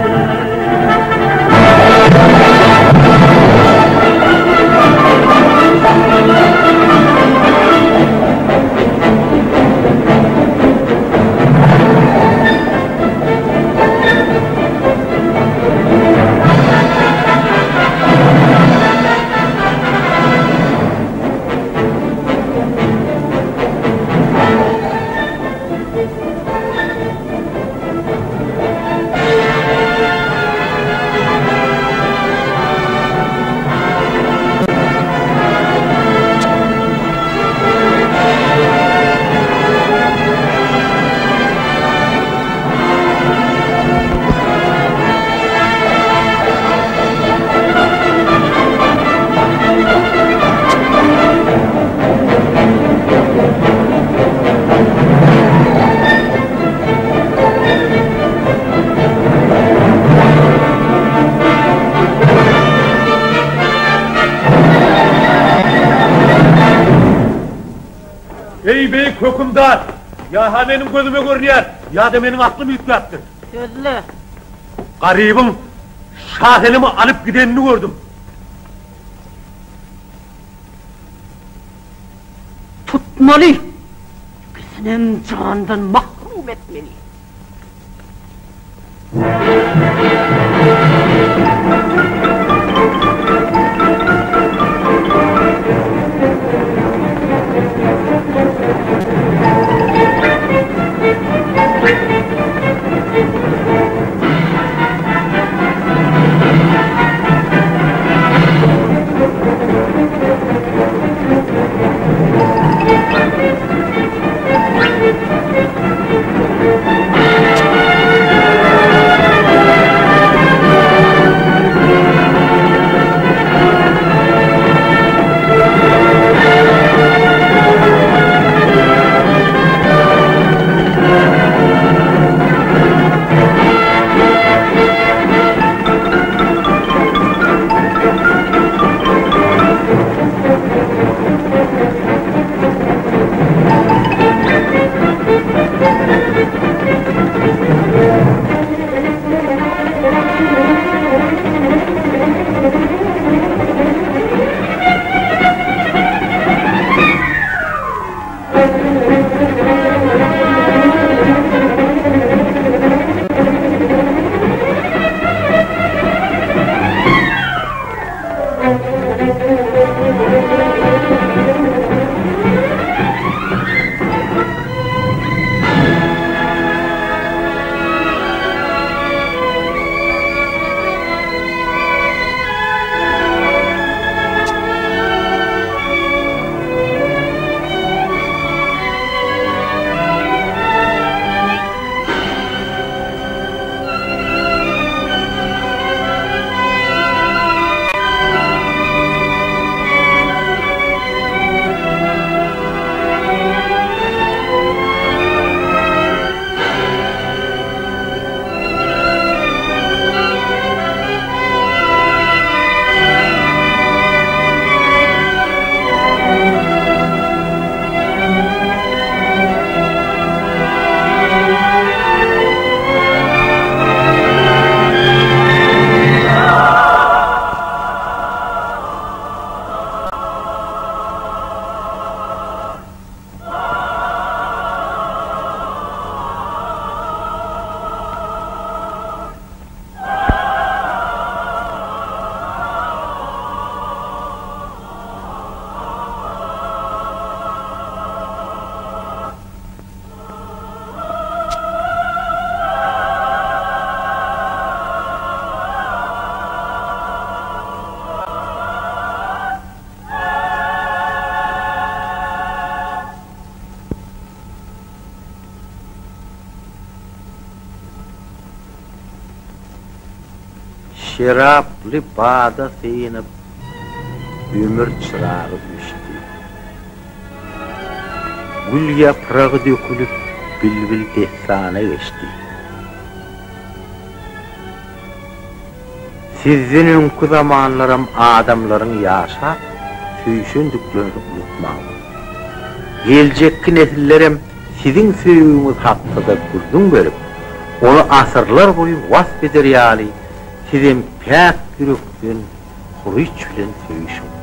Eý, beýik hökümdar! Ýa-ha meniň gözüme görünýär, ýa-da meniň aklym üýtgäpdir. Sözle! Garybyň Şasenemi alyp gidenini gördüm. Tutmaly! Ikisinem jandan mahrum etmeli! Şeraply bada synyp, ömür çyragy öçdi. Gül ýapragy dökülip, bilbil dessana geçdi. Sizden öňki zamanlaram adamlaryň ýaşap, söýşendiklerini unutmaň. Geljekki nesillerem siziň söýgüňiz hakda-da gürrüň berip, ony asyrlar boýy wasp eder ýaly, sizem päk ýürekden huryç bilen söýüşiň.